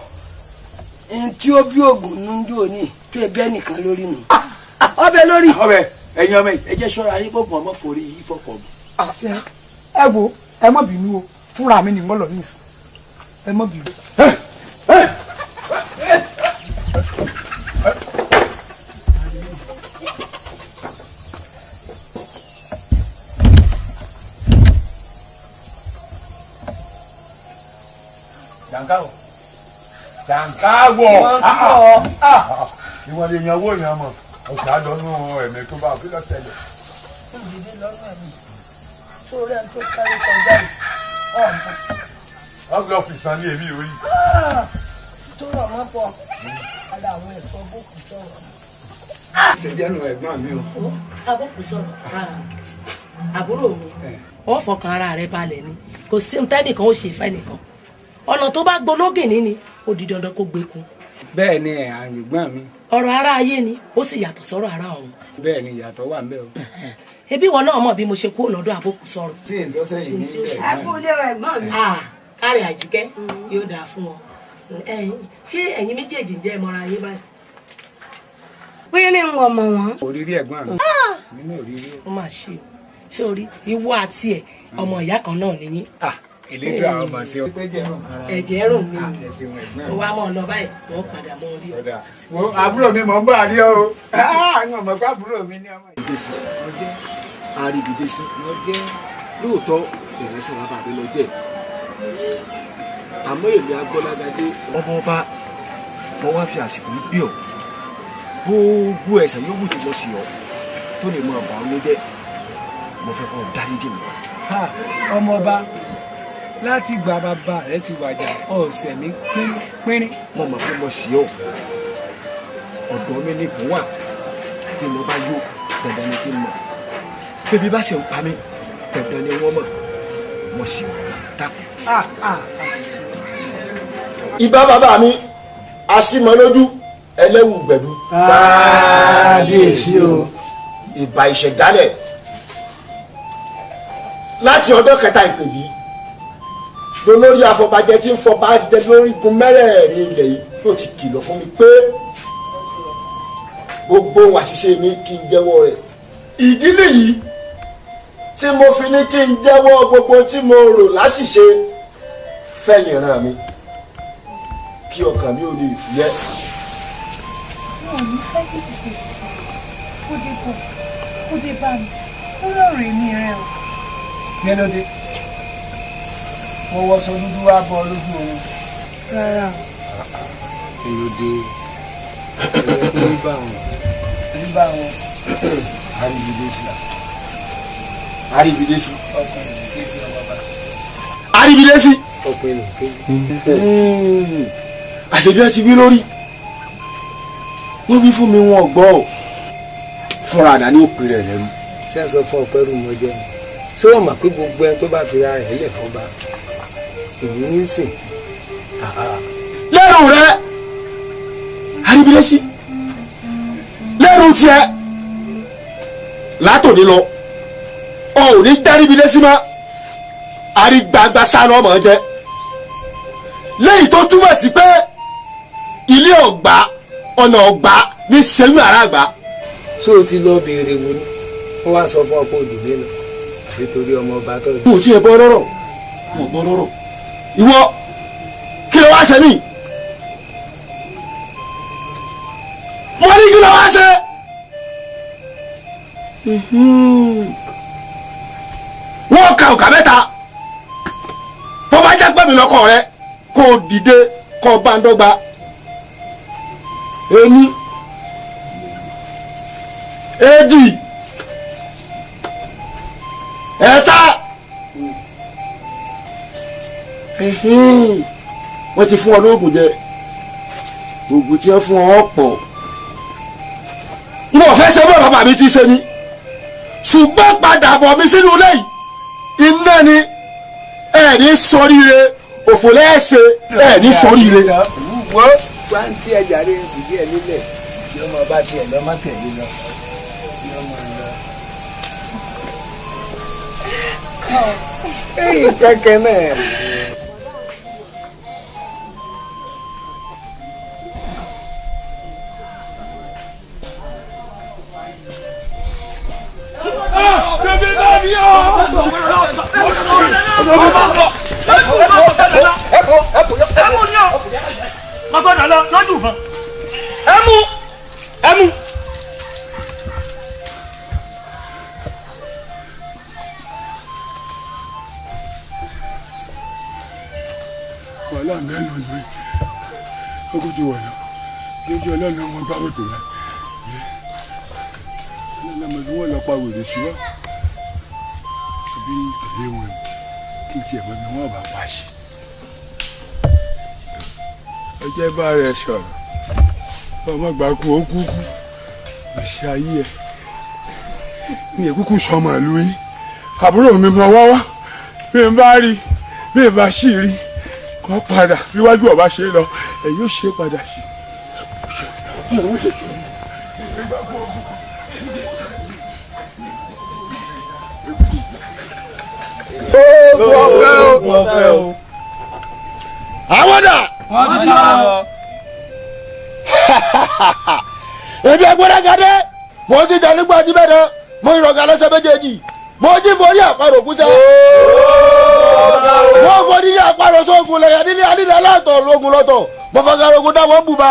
ntí ó bí oògùn núndú òní tó ẹbí ẹnìkan lórí nù. Ọbẹ̀ lórí. Ọbẹ̀ ẹ̀yin ọmọ yìí ẹ jẹ́ ṣọ́ra yín gbọ̀ngàn ọmọ forí yìí fọkàn mi. Ẹ wo ẹ má bínú o, fúnra mi ni mo lọ ní ìfún. Ẹ má bínú. Jàǹkáwọ̀. Jàǹkáwọ̀. Ìwọ̀n lè yan owó yẹn mọ̀. Ọ̀sẹ̀ àdánù ẹ̀mí tó bá kí ló ṣẹlẹ̀. Ìdílé lọ́nà ẹ̀mí tó rẹ̀ ń tó sáré kọjá yìí. Ọ̀nà. Wọ́n fi sàn ní èmi orí. Tó rọ̀ mọ́ pọ̀. Ara àwọn ẹ̀fọ́ bókù sọ̀rọ̀. Ṣé jẹ́nu ẹ̀gbọ́n mi o? Abókù sọ̀rọ̀. Àbúrò mi, wọ́n fọkàn ara rẹ̀ balẹ̀ ni. Kò sí ntẹ́nìkan ó ṣe fẹ́nìkan. Ọ̀nà tó bá gbológìnní ni ó di dandan kó gbé kun. Bẹ́ẹ̀ ni àgbẹ̀gbọ́n mi. Ọ̀rọ̀ ara ayé ni ó sì yàtọ̀ sọ́rọ̀ ara ọ̀run. Bẹ́ẹ̀ ni ìyàtọ̀ wà ńbẹ̀ o. Ebi wọn náà mọ̀ bí mo ṣe kúrò lọ́dọ̀ àbókù sọ̀rọ̀. Tí ìdọ́sẹ̀ yìí ní bẹ́ẹ̀ Ẹ kú ilé rẹ̀ ẹ̀gbọ́n mi. Káre Àjíkẹ́ yóò dáa fún ọ. Ṣé ẹ̀yin méjèèjì ń jẹ́ ìmọ̀ra yín báyìí? Pínrín ń wọ̀ mọ̀ wọ́n. Òrírí ẹ̀gbọ́n mi. Nínú òrírí. Ó mà ṣe o. Ṣé o rí ìwọ àti ẹ̀ ọmọ ìyá kan náà ni yín? Ìlédùn àwọn ọmọ sí ọ. Ẹ̀jẹ̀ rùn mí o. Ó wá mọ̀ ọ lọ báyìí, wọ́n padà mọ́ ọ rí ọ. Wo àbúrò mi mọ̀ ń bọ̀ àrí o. Àwọn ọmọ pé àbúrò mi ní ọmọ yìí. Àríbìdésí lóòótọ́ ìrẹsẹ̀ bàbá mi lọ jẹ́. Àmọ́ èmi Agbọ́lágadé ọmọ ọba mo wá fi àsìkò yìí bí ọ. Gbogbo ẹ̀ṣẹ̀ yóò wù tó lọ sí ọ tó lè mọ ọ̀bà ọ̀nù jẹ́. Mo fẹ́ kọ́ dáríjì mi. Ọmọ ọba láti gba bàbá rẹ ti wàjà ọ̀sẹ̀ mi pínrín. Mo mọ̀ pé mo sì ọ́ ọ̀dọ̀ mi ní ìkún wà bí mo bá yó dandan ni kí n mọ̀ bébí bá ṣe ń pa mí dandan ni wọ́n mọ̀ mo sì ọ́ dákun. Ìbá bàbá mi aṣímọlójú ẹlẹ́wù gbẹ̀dú. Kábíyèsí o. Ìbà ìṣẹ̀dálẹ̀ láti ọjọ́ kẹta ìpèbí lolórí afọbajẹ tí ń fọba jẹ lórígun mẹ́rẹ̀ẹ̀rin ilẹ̀ yìí ló ti kìlọ̀ fún mi pé gbogbo ohun àṣìṣe mi kí n jẹ́wọ́ rẹ̀. Ìdí nìyí tí mo fi ní kí n jẹ́wọ́ gbogbo tí mo rò láṣìṣe fẹ̀yìn ràn mí kí ọkàn mi ò lè fúyẹ́. Wọn ò ní fẹ́ kí tètè kó dé bọ̀ kó dé bá mi ó lọ́ọ̀rọ̀ èmi rẹ o. Kí ló dé? Mo wọṣọ dúdú wá bọ lójú oorun. Rárá o. Kí ló dé? Ẹ̀rọ tó ń bá wọn. Ń bá wọn. Àríbìdésí. Àríbìdésí. Ọkùnrin ló ké sí ọmọ bá. Àríbìdésí. Ọkùnrin ló ké sí. Àṣebí ẹ ti wí lórí. Wọ́n wí fún mi wọn gbọ́ ò. Fúnra àdá ní òpin rẹ̀ lẹ́rú. Ṣé ẹ sọ fún ọpẹ́ rú mọ jẹ́ ni? Ṣé o mọ̀ pé gbogbo ẹni tó bá fi ra rẹ̀ lẹ̀ fọ́ba? Èmi ní sìn. Lẹ́rù rẹ̀ Àríbìdésí. Lẹ́rù tiẹ̀ látòní lọ ọ ò ní dáríbìdésí mọ́ àrígbàgbà sánú ọmọ jẹ lẹ́yìn tó túmọ̀ sí pé ilé ọ̀gbà ọ̀nà ọ̀gbà ní sẹ́yìn àràgbà. Ṣé o ti lọ béèrè wo ni? Wọ́n wá sọ fún ọ pé òjò mi lọ àfi torí ọmọ ọba tó. Mo ti ẹ bọ́ lọ́rọ̀ mo bọ́ lọ́rọ̀ ìwọ kí ló wá ṣe mí? Mo ní kí ló wá ṣe? Wọ́n ka òkà mẹ́ta bó bá jẹ́ pé mi lọ́kọ rẹ kó o dìde kó o bá ń dọ́gba ení èjì Ẹ̀ta. Wọ́n ti fún ọ lóògùn jẹ. Oògùn tí wọ́n fún ọ pọ̀. N ò fẹ́ ṣe bọ́ bàbá mi ti ṣe ni. Ṣùgbọ́n padà bọ̀ mi sínú ilé yìí. Iná ni ẹ̀ ní sọríire, òfò lẹ́ẹ̀ṣẹ̀ ẹ̀ ní sọríire. Wọ́n wá ń tí ẹja rí ìdí ẹ nílẹ̀ kí ọmọ bá tiẹ̀ lọ má tẹ̀lé lọ kí ọmọ lọ. Èyí kẹ̀kẹ́ náà. Tẹ̀mí náà ni ọ́. Ẹmu ni ọ. Má gbọ́dọ̀ lọ lójú ìbọn. Ẹmu ẹmu. Wàhálà mẹ́rin ló ń ogun ti wọ̀ lọ lójú ọlọ́run ọmọ gbá wòtò rẹ̀ ọlọ́run ọmọ bí wọ́n lọ pa wèrè sí wa àbí tẹ̀lé wọn kí tiẹ̀ mọ bí wọ́n bá pa sí. Ọjọ́ bá rẹ̀ sọ̀rọ̀ ọmọ gbà kú ó kú kú gbèsè ayé ẹ̀ ní èkúkú sọmọ ìlú yín àbúrò mi mọ wá wá bí n bá rí bí n bá sì rí kọ́ padà bíwájú ọba ṣe lọ ẹ yóò ṣe padà sí. Oògùn ọ̀fẹ́ o. Àwọn dà. Wọ́n ti sá lọ. Èmi ẹgbẹ́rẹ́ gadé mo ti jẹ nígbà tí bẹ́ẹ̀ náà mo ìrọ̀gà lẹ́sẹ̀ méjèèjì mo jí forí àparò kúṣẹ́. Mo forí ní àparò sóògùn lẹ́yìn nílé alílẹ̀ aláàtọ̀ lógun lọ́tọ̀ mo fọkàrọ̀ ogun dáwọ́ ń bùbá.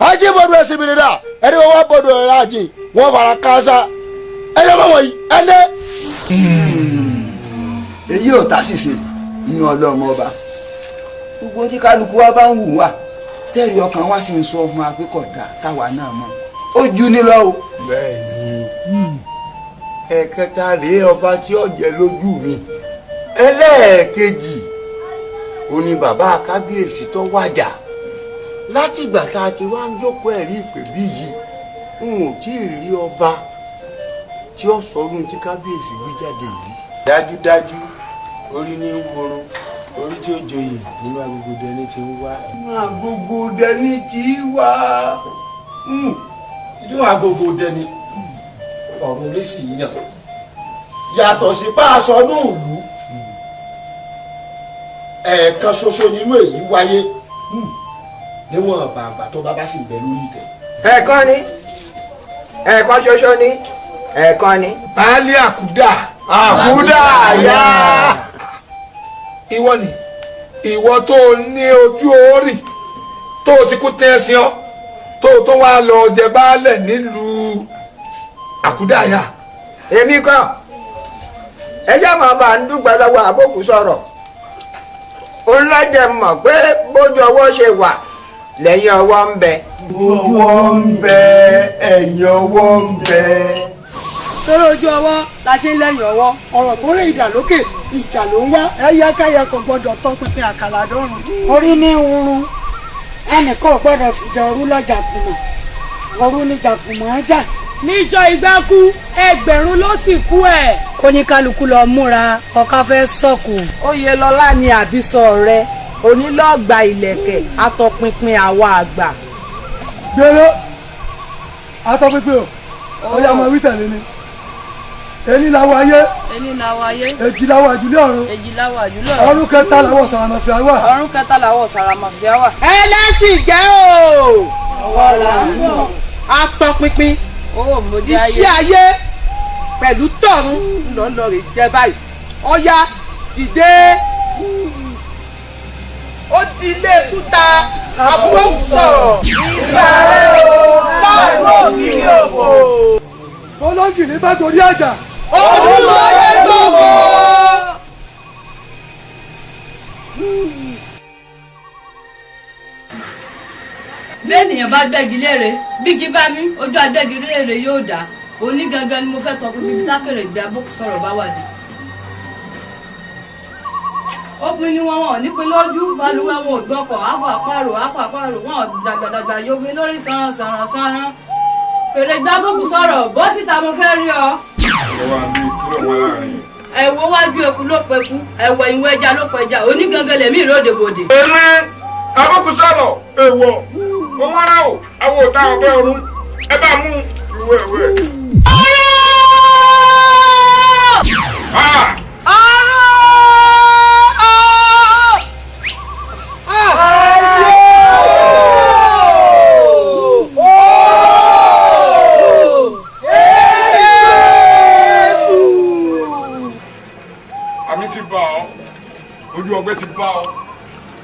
Ajé bọ̀dù ẹ̀sìn mi nìdá ẹni wọ́n wá bọ̀dù ẹ̀rọ àjè wọ́n fara káásá ẹ̀yọ́ mọ̀ wọ̀nyí ẹ̀lẹ́. Èyí ò tá ṣìṣe inú ọlọ́mọ ọba gbogbo tí kálukú wa bá ń wù wá tẹ́rì ọkàn wa sì ń sọ fún wa pé kò dáa táwa náà mọ̀ ó ju ní lọ o. Bẹ́ẹ̀ni, ẹ̀kẹta rèé ọba tí ó jẹ lójú mi. Ẹlẹ́ẹ̀kejì ó ní bàbá kábíyèsí tó wàjà. Látìgbà tá a ti wá ń jókòó ẹ̀rí ìpè bí yìí, n ò tí ì rí ọba tí ó sọrun tí kábíyèsí gbé jáde yìí. Dájúdájú orí ní woro, orí tí ó joyè nínú agogo dẹni ti ń wá. Nínú agogo dẹni ti wá. Inú agogo dẹni ọ̀run lè sì yàn yàtọ̀ sí páàsọ ní ìlú ẹ̀ẹ̀kan ṣoṣo nínú èyí wáyé níwọ̀n bàbà tó bá bá sì bẹ lórí ìtẹ́. Ẹ̀ẹ̀kan ni, ẹ̀ẹ̀kan ṣoṣo ni, ẹ̀ẹ̀kan ni. Baálé àkúdà. Àkúdà àyà. Ìwọ ni ìwọ tó ní ojú orí tó ti kú tẹ́sí ọ tó tó wá lọ jẹ baálẹ̀ nílùú àkúdà àyà. Èmi kọ́ ẹ jẹ́ màá bá ń dúpẹ́ lọ́wọ́ àbókù sọ̀rọ̀ òun lọ́jẹ̀ mọ̀ pé bójú ọwọ́ ṣe wà lẹ́yìn ọwọ́ ń bẹ. Ọwọ́ ń bẹ, ẹ̀yìn ọwọ́ ń bẹ. Torí ojú ọwọ́ la ṣe ń lẹ́yìn ọwọ́. Ọ̀rọ̀ tó rí ìdà lókè ìjà ló ń wá. Ẹyẹkẹyẹ kò gbọdọ̀ tọpinpin àkàlà dọ́rùn. Orí ní oorun ẹnìkan ò gbọdọ̀ fìdá òru lọ jàkùmọ̀ òru ni jàkùmọ̀ ń jà. Níjọ́ igbá kú ẹgbẹ̀rún ló sì kú ẹ̀. Kóníkálukú lọ múra ọ̀ká fẹ́ sọ̀kù. Oyèlọ́lá ni àbísọ rẹ onílọ́ọ̀gbà ìlẹ̀kẹ̀ atọpinpin àwa àgbà. Gbèrò atọpinpin o ó yá ọmọ wí tẹ̀lé ni. Ení làwọn ayé. Ení làwọn ayé. Èjì làwọn àjùlé ọ̀run. Èjì làwọn àjùlé ọ̀run. Ọ̀run kẹta làwọn sàràmọ̀fìà wà. Ọ̀run kẹta làwọn sàràmọ̀fìà wà. Ẹlẹ́sìn jẹ́ o. Ọwọ́ là ń bọ̀. Atọpinpin. Iṣẹ́ ayé pẹ̀lú tọ̀run ńlọrọ̀ rè jẹ báyìí. Ọya dìde. Ó di ilé kúta àbúrò ń sọ̀rọ̀. Ìgbà rẹ̀ o, láàárọ̀ ògiri òkò. Ológìní bá torí àjà. Ojú lóye tó wọ̀. Bẹ́ẹ̀nìyàn bá gbẹ́gi léèrè bígi bá mi ojú agbẹ́gi léèrè yóò dá òní gangan ni mo fẹ́ tọpinpin bí tákèrè gbé abókù sọ̀rọ̀ bá wà dé. Ó pin ní wọn wọn ò ní pin lójú. Balùwẹ̀ wọn ò gbọ́kọ̀. Àpò àparò àpò àparò wọn ò dàgbàdàgbà yomi lórí sanran sanran sanran. Fèrè gbágbókù sọ̀rọ̀ bọ́ síta mo fẹ́ rí ọ. Ẹ̀wọ̀ wájú eku ló peku, ẹ̀wọ̀ ìwọ ẹja ló pẹja, onígangan lèmi ìròdèbòdè. Èmi abókù sọ̀rọ̀ èèwọ̀ mo wọ́n rà ó àwọn òta ọ̀bẹ ọ̀run ẹ bá mú ìwé ìwé. Àmì ti bá ọ, ojú ọgbẹ́ ti bá ọ,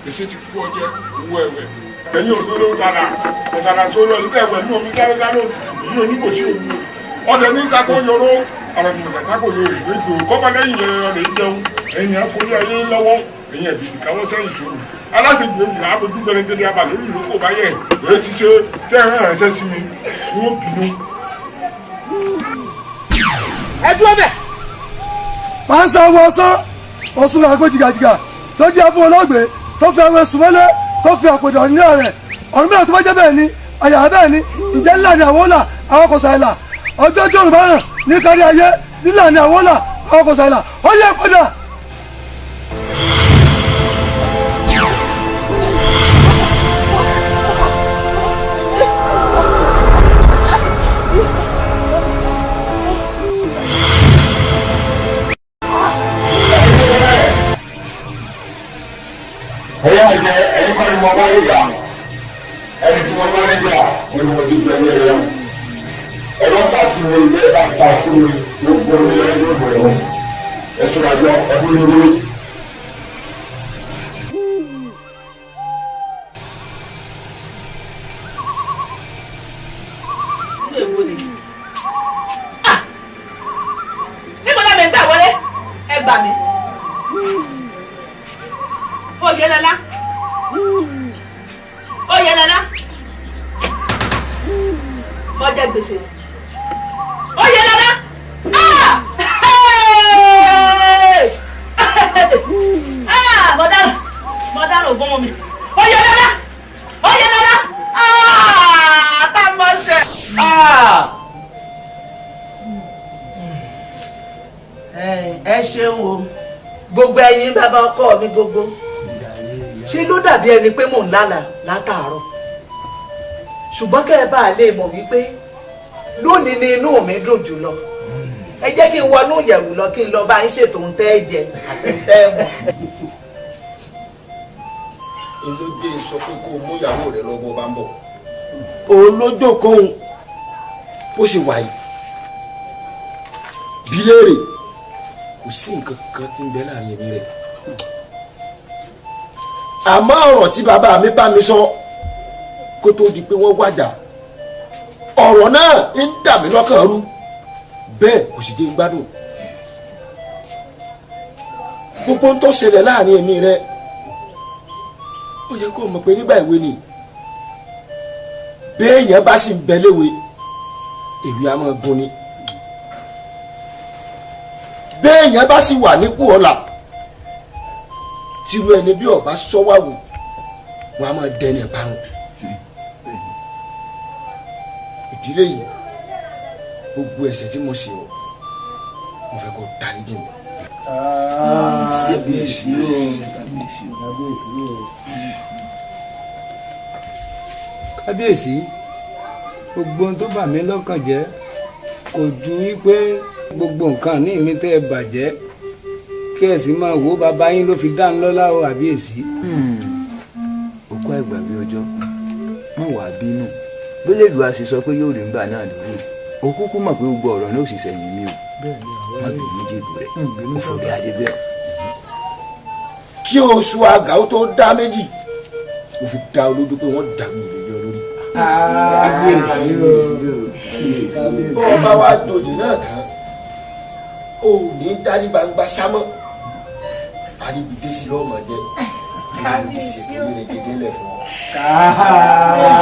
èsì ti kú ọjẹ owó ẹwẹ. Ẹ̀yin òṣèlú sàrà ọ̀sàrà sórí ọdún kẹwẹ́ ní omi sáré sáré òtútù ní oníkòsí òwú. Ọdẹ ní sako yọrọ ọ̀rọ̀ ìgbà sako yọrọ ìgbẹ́jọ kọ́ba lẹ́yìn ọ̀rẹ́ jẹun ẹ̀yìn akórí ayé lọ́wọ́ ẹ̀yìn ẹ̀bìtì káwọ́ sẹ́yìn sòrò. Aláṣẹjù èmi là á bójú gbẹrẹgẹdẹ abalẹ̀ orí ìlú kò bá yẹ èyí ti ṣe tẹ́ ẹ̀rọ ẹ̀ṣẹ́ sí mi ni wọ́n bínú. Ẹ dúró bẹ̀. Pàṣẹ wọ́sán ọ̀sùn àgbo jìgàjìgà tó jẹ́ fún olóògbé tó fi àwọn ẹ̀sùn mọ́lẹ̀ tó fi àpèdè ní ọ̀rẹ́ ọ̀run mìíràn tó bá jẹ́ bẹ́ẹ̀ ni àyà bẹ́ẹ̀ ni ìjẹ́ ńlá ni àwọn ọ̀là àwọn kò sàìlà ọjọ́ tí òrùn bá ràn ní kárí ayé nílà ni àwọn ọ̀là àwọn kò sàìlà ó yẹ padà. Ẹ̀yà àjẹ ẹ̀yin kọ́ ni mo bá níjà ẹni tí mo bá níjà mo ni mo ti gbẹ ní ẹ̀yà ẹ̀rọ ta sí mi ilé bá ta sí mi ló gbọ́ ní ẹ̀yìn òbò ẹ̀wọ̀n ẹ̀sùn àjọ ẹ̀kú ní orí. Níbo la mi gbà wọlé? Ẹ gbà mí. Oyèlọ́lá. Oyèlọ́lá. Mo jẹ gbèsè. Oyèlọ́lá. Mo dára mo dára ògùn mọ́ mi. Oyèlọ́lá. Oyèlọ́lá. Tá a mọ̀ ṣe. Ẹ ṣeun o, gbogbo ẹ̀yin bàbá ọkọ mi gbogbo ṣe ló dàbí ẹni pé mò ń lálàá látàárọ̀, ṣùgbọ́n kẹ́ ẹ bá a lè mọ̀ wípé lónìí ni inú mi dùn jùlọ. Ẹ jẹ́ kí n wọnú ìyẹ̀wù lọ kí n lọ bá yín ṣètò ohun tẹ́ ẹ jẹ àti tẹ́ ẹ mọ̀. Olóde sọ pé kó o mú ìyàwó rẹ lọ bó bá ń bọ̀. Olójókòó ó sì wà yìí bí léèrè kò sí nǹkan kan tí ń bẹ láàrin èmi rẹ̀, àmọ́ ọ̀rọ̀ tí bàbá mi bá mi sọ kó tó di pé wọ́n wájà ọ̀rọ̀ náà ń dà mí lọ́kàn rú bẹ́ẹ̀ kò sì jẹ́ ń gbádùn. Gbogbo ń tó ṣẹlẹ̀ láàrin èmi rẹ̀ ó yẹ kó mọ̀ pé nígbà ìwé ni béèyàn bá sì ń bẹ léwe èwe á máa gún ni, béèyàn bá sì wà nípò ọ̀la tírú ẹni bí ọba sọ́wáwò wọn a máa dẹni ìparun. Ìdílé yìí gbogbo ẹ̀ṣẹ̀ tí mo ṣe o mo fẹ́ kó dáríjì mi. Kábíyèsí o, kábíyèsí o. Kábíyèsí, gbogbo ohun tó bà mí lọ́kàn jẹ́ kò ju wípé gbogbo nǹkan ní mi tẹ́ ẹ bàjẹ́ kí ẹ sì máa wo bàbá yín ló fi dá ń lọ́lá o àbíyèsí. Òkú àìgbàgbé ọjọ́ má wàá bínú bílẹ̀dù a sì sọ pé yóò rí ngbà náà lórí o kúkú mọ̀ pé gbogbo ọ̀rọ̀ náà ò sì sẹ̀yìn mi o má bínú jèbù rẹ̀ ó forí adé bẹ́ẹ̀. Kí oṣù àgà ó tó dá méjì mo fi dá olójú pé wọ́n dàgbò lè yọ lórí. Bó o bá wá dòjì náà tán o ò ní dárí gbangba sámọ́ àríbidé sí lọ́mọ jẹ́ àríbidé sí ètò ìrìnàjò lẹ̀ fún ọ.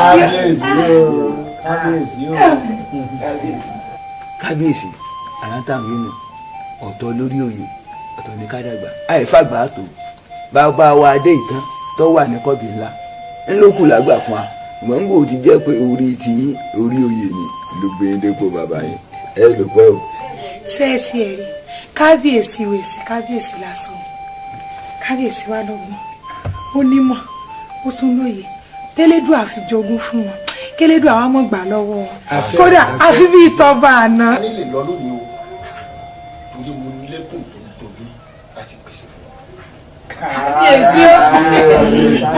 Kábíyèsí o, kábíyèsí o. Kábíyèsí, àrántàmínú ọ̀tọ̀ lórí oyè ọ̀tọ̀ ní kádàgbà àìfàgbà tó Bàbá wa adé ìtàn tó wà ní kọ́bì ńlá ńlọ́kù lágbà fún wa gbọ̀ngbò ti jẹ́ pé orí ti yín orí oyè ni ló gbé yín dépò bàbá yín ẹ lò pẹ́ o. Sẹ́ẹ̀tì ẹ̀rí kábíyèsí wèsì kábíyèsí lásán, kábíyèsí wa lọ́gbọ́n, ó nímọ̀, ó tún lóye tẹ́lẹ́dùn àfijogún fún wọn, kélédùn àwọn ọmọ gbà lọ́wọ́ wọn, kódà àfi bíi tọba àná. A lè lọ lónìí o, torí mo lẹ́kùn tó ń tọ́jú láti pèsè fún ọ. Kábíyèsí o.